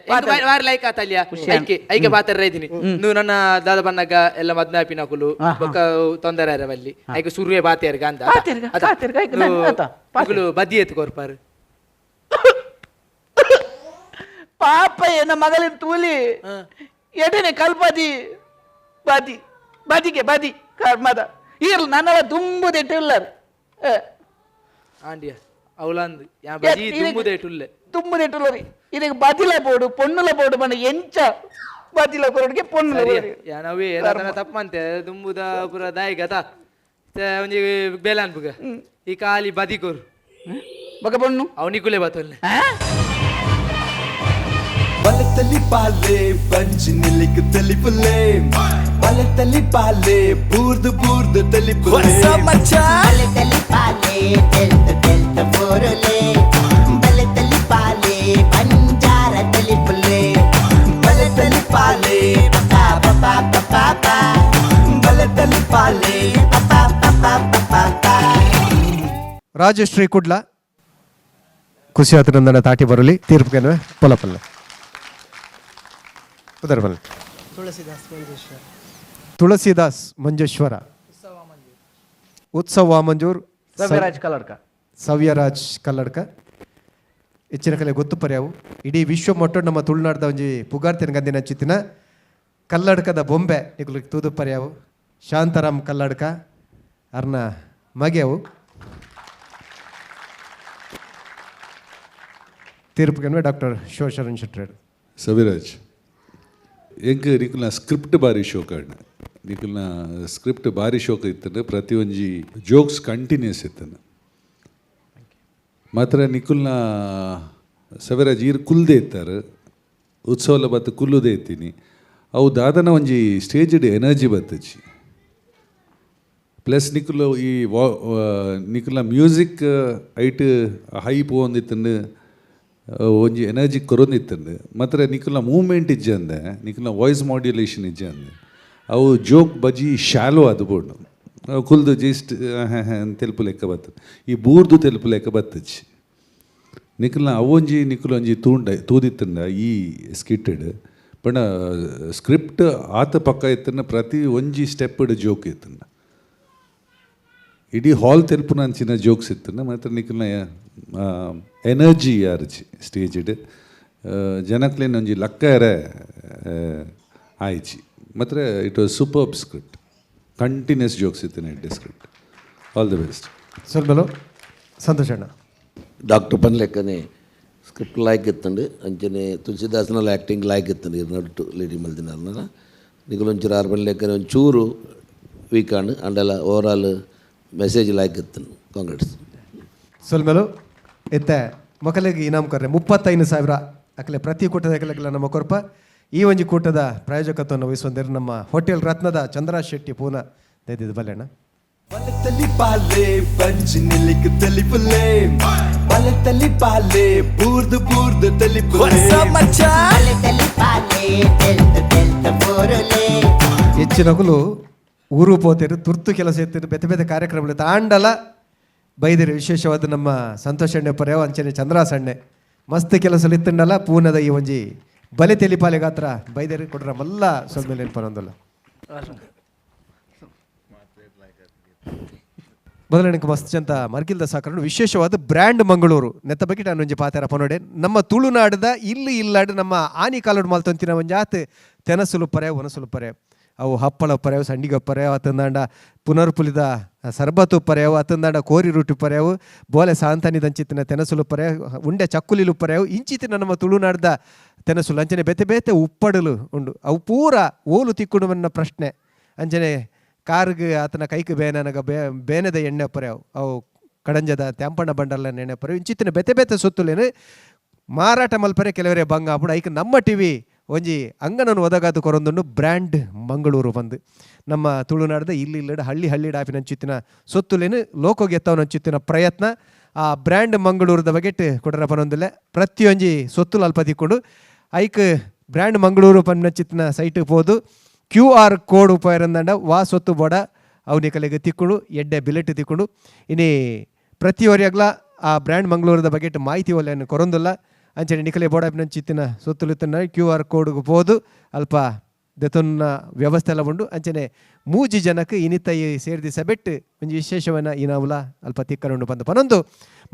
ಬಾರಿ ಲೈಕ್ ಆತ ಅಲ್ಲಿಯ ಐಕೆ ಐಕೆ ಪಾತ್ರೆ ಇದ್ದೀನಿ ನೀವು ನನ್ನ ದಾದ ಬನ್ನಗ ಎಲ್ಲ ಮದ್ಮೆ ಆಪಿನಕುಲು ಬೊಕ್ಕ ತೊಂದರೆ ಅಲ್ಲಿ ಐಕೆ ಸುರುವೆ ಬಾತೆರ್ಗ ಅಂತ ಬಾತೆರ್ಗ, ಬಾತೆರ್ಗ, ಐಕೆ ನನ್ ಆತ, ಮಗಳು ಬದಿ ಎತ್ತು ಕೊರ್ಪಾರು ಪಾಪ ಎನ್ನ ಮಗಲಿನ ತೂಲಿ ಎಟನೆ ಕಲ್ಪದಿ ಬಾದಿ ಬಾದಿಗೆ ಬಾದಿ ಕರ್ಮದ ಇರ್ಲ ನನ್ನಲ್ಲ ದುಂಬುದೆಟ್ಟು ಇಲ್ಲರ್ ಆಂಡಿಯ ಅವಳಂದು ಯಾ ಬದಿ ದುಂಬುದೇಟುಲ್ಲೆ ದುಂಬುದೆಟ್ಟುಲ್ಲರಿ ಇದಕ್ಕೆ ಬದಿಲ ಬೋಡು ಪೊಣ್ಣುಲ ಬೋಡು ಬಂಡ ಎಂಚ ಬದಿಲ ಕೊರಡಿಗೆ ಪೊಣ್ಣುಲ ಸರಿ ಬೋಡು. ಯಾ ನಾವೇ ಏನಾದನ ತಪ್ಪಂತೆ ದುಂಬುದ ಪುರ ದಾಯಿಗತ ಒಂಜಿ ಬೇಲ ಅನ್ಪುಗ ಈ ಖಾಲಿ ಬದಿ ಕೊರು ಬೊಕ ಪೊಣ್ಣು ಅವನಿಕುಲೆ ಬತ್ತೊಲ್ಲೆ ಆ? ಬಲತಲಿ ಪಾಲೆ ಬಂಚಿ ನಿಲಿಕ್ ತಲಿಪುಲೆ ಬಲತಲಿ ಪಾಲೆ ಬೂರ್ದು ಬೂರ್ದು ತಲಿಪುಲೆ ಬಲತಲಿ ಪಾಲೆ ತೆಲ್ತ ತೆಲ್ತ ಬೋರುಲೆ ಬಲತಲಿ ಪಾಲೆ ಬಂಜಾರ ತಲಿಪುಲೆ ಬಲತಲಿ ಪಾಲೆ ಪಾ ಪಾ ಪಾ ಪಾ ಪಾ ಬಲತಲಿ ಪಾಲೆ ಪಾ ಪಾ ಪಾ ಪಾ ಪಾ ರಾಜಶ್ರೀ ಕುಡ್ಲ ಖುಷಿ ಆತನಂದನ ತಾಟಿ ಬರಲಿ ತೀರ್ಪುಗೆನ್ವೆ ಪೊಲಪಲ್ಲೆ ಉದರ ಬಲ್ಲೆ ತುಳಸಿದಾಸ್ ಮಂಜೇಶ್ವರ ಉತ್ಸವ ವಾಮಂಜೂರ್ ಸವ್ಯರಾಜ್ ಕಲ್ಲಡ್ಕ ಸವ್ಯರಾಜ್ ಕಲ್ಲಡ್ಕ ಹೆಚ್ಚಿನ ಕಲೆ ಗೊತ್ತು ಪರ್ಯಾವು ಇಡೀ ವಿಶ್ವ ಮಟ್ಟ ನಮ್ಮ ತುಳುನಾಡ್ದ ಒಂಜಿ ಪುಗಾರ್ತಿನ ಗಂದಿನ ಚಿತ್ತಿನ ಕಲ್ಲಡ್ಕದ ಬೊಂಬೆ ನಿಕುಲು ತೂದು ಪರ್ಯಾವು ಶಾಂತಾರಾಮ್ ಕಲ್ಲಡ್ಕ ಅರ್ನ ಮಗೆವು ತೀರ್ಪುಗೆನ್ವೆ ಡಾಕ್ಟರ್ ಶಿವಶರಣ್ ಶೆಟ್ಟರ್ ಸವಿರಾಜ್ ಎಂಕ್ ನಿಕುಲ್ನ ಸ್ಕ್ರಿಪ್ಟ್ ಬಾರಿ ಶೋಕ ಅಣ್ಣ ನಿಕುಲ್ನ ಸ್ಕ್ರಿಪ್ಟ್ ಬಾರಿ ಶೋಕ ಇತ್ತಂದ್ರೆ ಪ್ರತಿಯೊಂಜಿ ಜೋಕ್ಸ್ ಕಂಟಿನ್ಯೂಸ್ ಇತ್ತಂದು. ಮಾತ್ರ ನಿಕುಲ್ನ ಸವರಾಜ್ ಈರ್ ಕುಲ್ದೆ ಇತ್ತಾರೆ ಉತ್ಸವಲ ಬತ್ತು ಕುಲ್ಲುದೇ ಇತ್ತೀನಿ. ಅವು ದಾದನ ಒಂಜಿ ಸ್ಟೇಜ್ಡ್ ಎನರ್ಜಿ ಬತ್ತಚಿ. ಪ್ಲಸ್ ನಿಕುಲು ಈ ವಾ ನಿಕುಲ್ನ ಮ್ಯೂಸಿಕ್ ಐಟ್ ಹೈ ಪೋವೊಂದಿತ್ತಂಡು, ಒಂಜಿ ಎನರ್ಜಿ ಕೊರೊಂದಿತ್ತಂಡು. ಮಾತ್ರ ನಿಕುಲ್ನ ಮೂವ್ಮೆಂಟ್ ಇಜ್ಜೆ ಅಂದೆ, ನಿಕುಲ್ನ ವಾಯ್ಸ್ ಮಾಡ್ಯುಲೇಷನ್ ಇಜ್ಜೆ ಅಂದೆ. ಅವು ಜೋಕ್ ಬಜಿ ಶಾಲೋ ಅದು ಬೋಡು ಅವು ಕುಲ್ದು ಜಸ್ಟ್ ತೆಲುಪು ಲೆಕ್ಕ ಬರ್ತದೆ, ಈ ಬೂರ್ದು ತೆಲುಪು ಲೆಕ್ಕ ಬತ್ತಚಿ. ನಿಕುಲ್ನ ಅವೊಂಜಿ ನಿಕುಲೊಂಜಿ ತೂಂಡ ತೂದಿತ್ತಂಡ ಈ ಸ್ಕಿಟ್ಟೆಡ್ ಪಂಡ ಸ್ಕ್ರಿಪ್ಟ್ ಆತ ಪಕ್ಕ ಇತ್ತಂಡ ಪ್ರತಿ ಒಂಜಿ ಸ್ಟೆಪ್ಡ್ ಜೋಕ್ ಇತ್ತಂಡ. ಇಡೀ ಹಾಲ್ ತೆಲುಪುನ ಅಂಚಿನ ಜೋಕ್ಸ್ ಇತ್ತಂಡ. ಮಾತ್ರ ನಿಕುಲ್ನ ಎನರ್ಜಿ ಯಾರ್ಜಿ ಸ್ಟೇಜ್ಡ್ ಜನಕ್ಲೇನ ಒಂಜಿ ಲಕ್ಕ ಎರೆ ಆಯ್ಚಿ. ಮಾತ್ರ it was superb script, continuous jokes ಇತ್ತು ಎಡ್ಡೆ ಸ್ಕ್ರಿಪ್ಟ್. All the best. ಸೊಲ್ಮೆಲು ಸಂತೋಷ್ ಅಣ್ಣ. ಡಾಕ್ಟರ್ ಪನ್ಲೆಕ್ಕನೆ ಸ್ಕ್ರಿಪ್ಟ್ ಲಾಯ್ಕ್ ಇತ್ತಂಡು, ಅಂಚನೆ ತುಳಸಿದಾಸನಲ್ಲಿ ಆ್ಯಕ್ಟಿಂಗ್ ಲಾಯ್ಕ್ ಇತ್ತಂಡು. ಇರ್ ನಡುಟು ಲೇಡಿ ಮಲ್ದಿನಾರ್ನಲ್ಲ ನಿಕುಲು ಒಂಚೂರು ಆರು ಪನ್ಲೆಕ್ಕನೆ ಒಂಚೂರು ವೀಕ್ ಆಂಡ್ ಅಂಡಲ ಓವರಾಲ್ ಮೆಸೇಜ್ ಲಾಯ್ಕ್ ಇತ್ತಂಡು. ಕಾಂಗ್ರೆಸ್. ಸೊಲ್ಮೆಲು. ಇತ್ತೆ ಮಕ್ಕಳಿಗೆ ಇನಾಮ್ ಕರ್ರೆ 35,000 ಅಕಲೆ ಪ್ರತಿ ಕೂಟದ ಅಕಲೆಗೆಲ್ಲ ನಮ್ಮ ಕೊರ್ಪ. ಈ ಒಂಜಿ ಕೂಟದ ಪ್ರಾಯೋಜಕತ್ವವನ್ನು ವಹಿಸುವಂದಿರು ನಮ್ಮ ಹೋಟೆಲ್ ರತ್ನದ ಚಂದ್ರ ಶೆಟ್ಟಿ ಪೂನಾ ದಯದಿದ್ದು ಬಲ್ಲೆಣ್ಣ. ಬಲತಲಿ ಪಾಲೆ ಬಂಜಿ ನಿಲಿಕ್ ತಲಿಪುಲೆ, ಬಲತಲಿ ಪಾಲೆ ಬೂರ್ದು ಬೂರ್ದು ತಲಿಪುಲೆ. ಬಲೆ ತಲಿಪಾಲೆ ತೆಲ್ತ ತೆಲ್ತ ಪೋರುಲೆ. ಹೆಚ್ಚಿನಕುಲು ಊರು ಪೋತೇರು, ತುರ್ತು ಕೆಲಸ ಇತ್ತು, ಬೇತೆ ಬೇತೆ ಕಾರ್ಯಕ್ರಮ ತಾಂಡಲ ಬೈದಿರು. ವಿಶೇಷವಾದ ನಮ್ಮ ಸಂತೋಷ್ ಅಣ್ಣೆ ಪರ್ಯಾವ ಅಂಚನೆ ಚಂದ್ರಾಸಣ್ಣೆ ಮಸ್ತ್ ಕೆಲಸ ಇತ್ತಂಡಲ ಪೂನದ ಈ ಒಂಜಿ ಬಲೆ ತೆಲಿಪಾಲೆ ಗಾತ್ರ ಬೈದೇರು ಕೊಡ್ರ ಮಲ್ಲ ಸ್ವಲ್ಪ ಮೇಲೆ ಪನೊಂದಲ್ಲ. ಮೊದಲನೇ ಮಸ್ತ್ ಜಂತ ಮರ್ಗಿಲ್ದ ಸಾಕರಣ ವಿಶೇಷವಾದ ಬ್ರ್ಯಾಂಡ್ ಮಂಗಳೂರು ನೆತ್ತ ಬಗ್ಗೆ ನಾನು ಒಂಜಿ ಪಾತೆರ ಪನೋಡೆ. ನಮ್ಮ ತುಳುನಾಡದ ಇಲ್ಲಿ ಇಲ್ಲಾಡು ನಮ್ಮ ಆನಿ ಕಾಲೋಡು ಮಲ್ತೊಂತಿನ ಒಂಜಾತ್ ತೆನಸುಲು ಪರೆ ಒನಸುಲು ಪರೆ, ಅವು ಹಪ್ಪಳ ಪರೆವು, ಸಂಡಿಗೆ ಪರೆವು, ಅತಂದಾಂಡ ಪುನರ್ಪುಲಿದ ಸರ್ಬತ್ತು ಪರೆವು, ಅತಂದಾಂಡ ಕೋರಿ ರೊಟ್ಟಿ ಪರೆವು, ಬೋಲೆ ಸಾಂತಾನಿ ದಂಚಿತ್ತಿನ ತೆನಸುಲು ಪರೆ, ಉಂಡೆ ಚಕ್ಕುಲಿಲು ಪರೆವು, ಇಂಚಿತ್ತಿನ ನಮ್ಮ ತುಳುನಾಡ್ದ ತೆನಸುಲು ಅಂಚನೆ ಬೇತೆ ಬೇತೆ ಉಪ್ಪಡಲು ಉಂಡು. ಅವು ಪೂರ ಓಲು ತಿಕ್ಕುಡುವನ್ನ ಪ್ರಶ್ನೆ. ಅಂಚನೆ ಕಾರ್ಗ್ ಆತನ ಕೈಕ್ ಬೇನನಗ ಬೇನೆದ ಎಣ್ಣೆ ಪರೆವು, ಅವು ಕಡಂಜದ ತ್ಯಾಂಪಣ್ಣ ಬಂಡಲ ಎಣ್ಣೆ ಪರೆವು, ಇಂಚಿತ್ತಿನ ಬೇತೆ ಬೇತೆ ಸೊತ್ತುಲೇನು ಮಾರಾಟ ಮಲ್ಪರೆ ಕೆಲವರೇ ಬಂಗ ಆಪುಂಡು. ಐಕ್ ನಮ್ಮ ಟಿವಿ ಒಂಜಿ ಅಂಗನನ್ನು ಒದಗಾದು ಕೊರೊಂದುಂಡು ಬ್ರ್ಯಾಂಡ್ ಮಂಗಳೂರು ಬಂದು ನಮ್ಮ ತುಳುನಾಡ್ದ ಇಲ್ಲಿ ಇಲ್ಲಡ ಹಳ್ಳಿ ಹಳ್ಳಿ ಡಾಪಿನಂಚಿತ್ತಿನ ಸೊತ್ತುಲೇನು ಲೋಕೋಗೆ ಎತ್ತವನಂಚಿತ್ತಿನ ಪ್ರಯತ್ನ ಆ ಬ್ರ್ಯಾಂಡ್ ಮಂಗಳೂರದ ಬಗೆಟ್ ಕೊಡರ ಪನೊಂದಿಲ್ಲ. ಪ್ರತಿಯೊಂಜಿ ಸೊತ್ತುಲು ಅಲ್ಪ ತಿಕ್ಕೊಂಡು ಐಕ್ ಬ್ರ್ಯಾಂಡ್ ಮಂಗಳೂರು ಪನ್ನಚಿತ್ತಿನ ಸೈಟ್ ಪೋದು ಕ್ಯೂ ಆರ್ ಕೋಡ್ ಉಪಯೋಗ ವಾ ಸೊತ್ತು ಬೋಡ ಅವು ತಿಕ್ಕೊಂಡು ಎಡ್ಡೆ ಬಿಲೆಟ್ ತಿಕ್ಕೊಂಡು ಇನಿ ಪ್ರತಿಯೊರಿಯಾಗ್ಲ ಆ ಬ್ರ್ಯಾಂಡ್ ಮಂಗಳೂರದ ಬಗೆಟ್ ಮಾಹಿತಿ ಒಲ್ಲೆಯನ್ನು ಕೊರೊಂದಿಲ್ಲ. ಅಂಚನೆ ನಿಕಲೆ ಬೋಡಾಪಿನಂಚಿತ್ತಿನ ಸೊತ್ತುಲು ಕ್ಯೂ ಆರ್ ಕೋಡ್ಗೆ ಪೋದು ಅಲ್ಪ ದೆತೊನ್ನ ವ್ಯವಸ್ಥೆ ಎಲ್ಲ ಉಂಡು. ಅಂಚನೆ ಮೂಜಿ ಜನಕ್ಕೆ ಇನಿತ ಈ ಸೇರ್ದಿ ಸಬೆಟ್ ಒಂಜಿ ವಿಶೇಷವನ್ನ ಇನಾವುಲ ಅಲ್ಪ ತಿಕ್ಕನುಂಡು ಬಂದು ಪನೊಂದು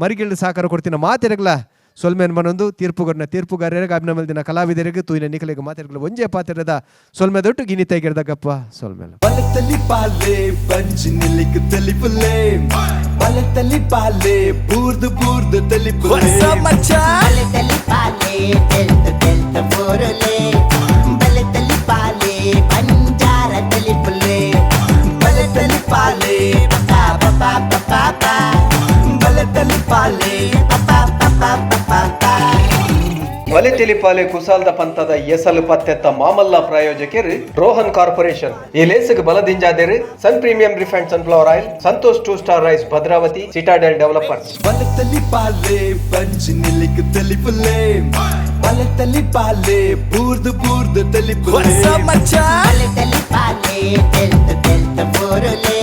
ಮರಿಗಿಲ್ಡು ಸಾಕಾರ ಕೊಡ್ತಿನ ಮಾತೆರಗ್ಲ ಸೊಲ್ಮೇನ್ ಬನೊಂದು ತೀರ್ಪುಗರ್ನ ತೀರ್ಪುಗಾರರಿಗೆ ಅಭಿನಮಲ್ ದಿನ ಕಲಾವಿದರಿಗೆ ತೂಯಿನ ನಿಕಲೆಗೆ ಮಾತೆರಗ್ಲ ಒಂಜೇ ಪಾತ್ರದ ಸೊಲ್ಮೆ ದೊಟ್ಟು ಗಿನಿತ ಗಿರ್ದಗಪ್ಪ ಸೊಲ್ಮೇಲ. ಬಲತಲಿ ಪಾಲೆ ಬಂಜಿ ನಿಲಿಕ್ ತಲಿಪುಲೆ, ಬಲತಲಿ ಪಾಲೆ ಬೂರ್ದು ಬೂರ್ದು ತಲಿಪುಲೆ. ಬಲೆ ತಲಿಪಾಲೆ ತೆಲ್ತ ತೆಲ್ತ ಪೋರುಲೆ, ಬಲೆ ತಲಿಪಾಲೆ ಬಂಜಾರ ತಲಿಪುಲೆ. ಬಲೆ ತಲಿಪಾಲೆ ಪಾ ಪಾ ಪಾ ಪಾ ಪಾ, ಬಲೆ ತಲಿಪಾಲೆ ಪಾ ಪಾ ಪಾ ಪಾ ಪಾ. ಬಲೆ ತೆಲಿಪಾಲೆ ಕುಸಾಲ್ದ ಪಂತದ ಎಸಲು ಪತ್ತೆತ್ತ ಮಾಮಲ್ಲ ಪ್ರಾಯೋಜಕರು ರೋಹನ್ ಕಾರ್ಪೊರೇಷನ್. ಈ ಲೇಸುಗೆ ಬಲದಿಂಜಾದೇರು Sun premium refined sunflower oil, Santosh two star rice Bhadravati, Citadel developers. ಬಲತಲಿ ಪಾಲೆ ಬಂಜಿ ನಿಲಿಕ್ ತಲಿಪುಲೆ, ಬಲತಲಿ ಪಾಲೆ ಬೂರ್ದು ಬೂರ್ದು ತಲಿಪುಲೆ. ಬಲೆ ತಲಿಪಾಲೆ ತೆಲ್ತ ತೆಲ್ತ ಪೋರುಲೆ.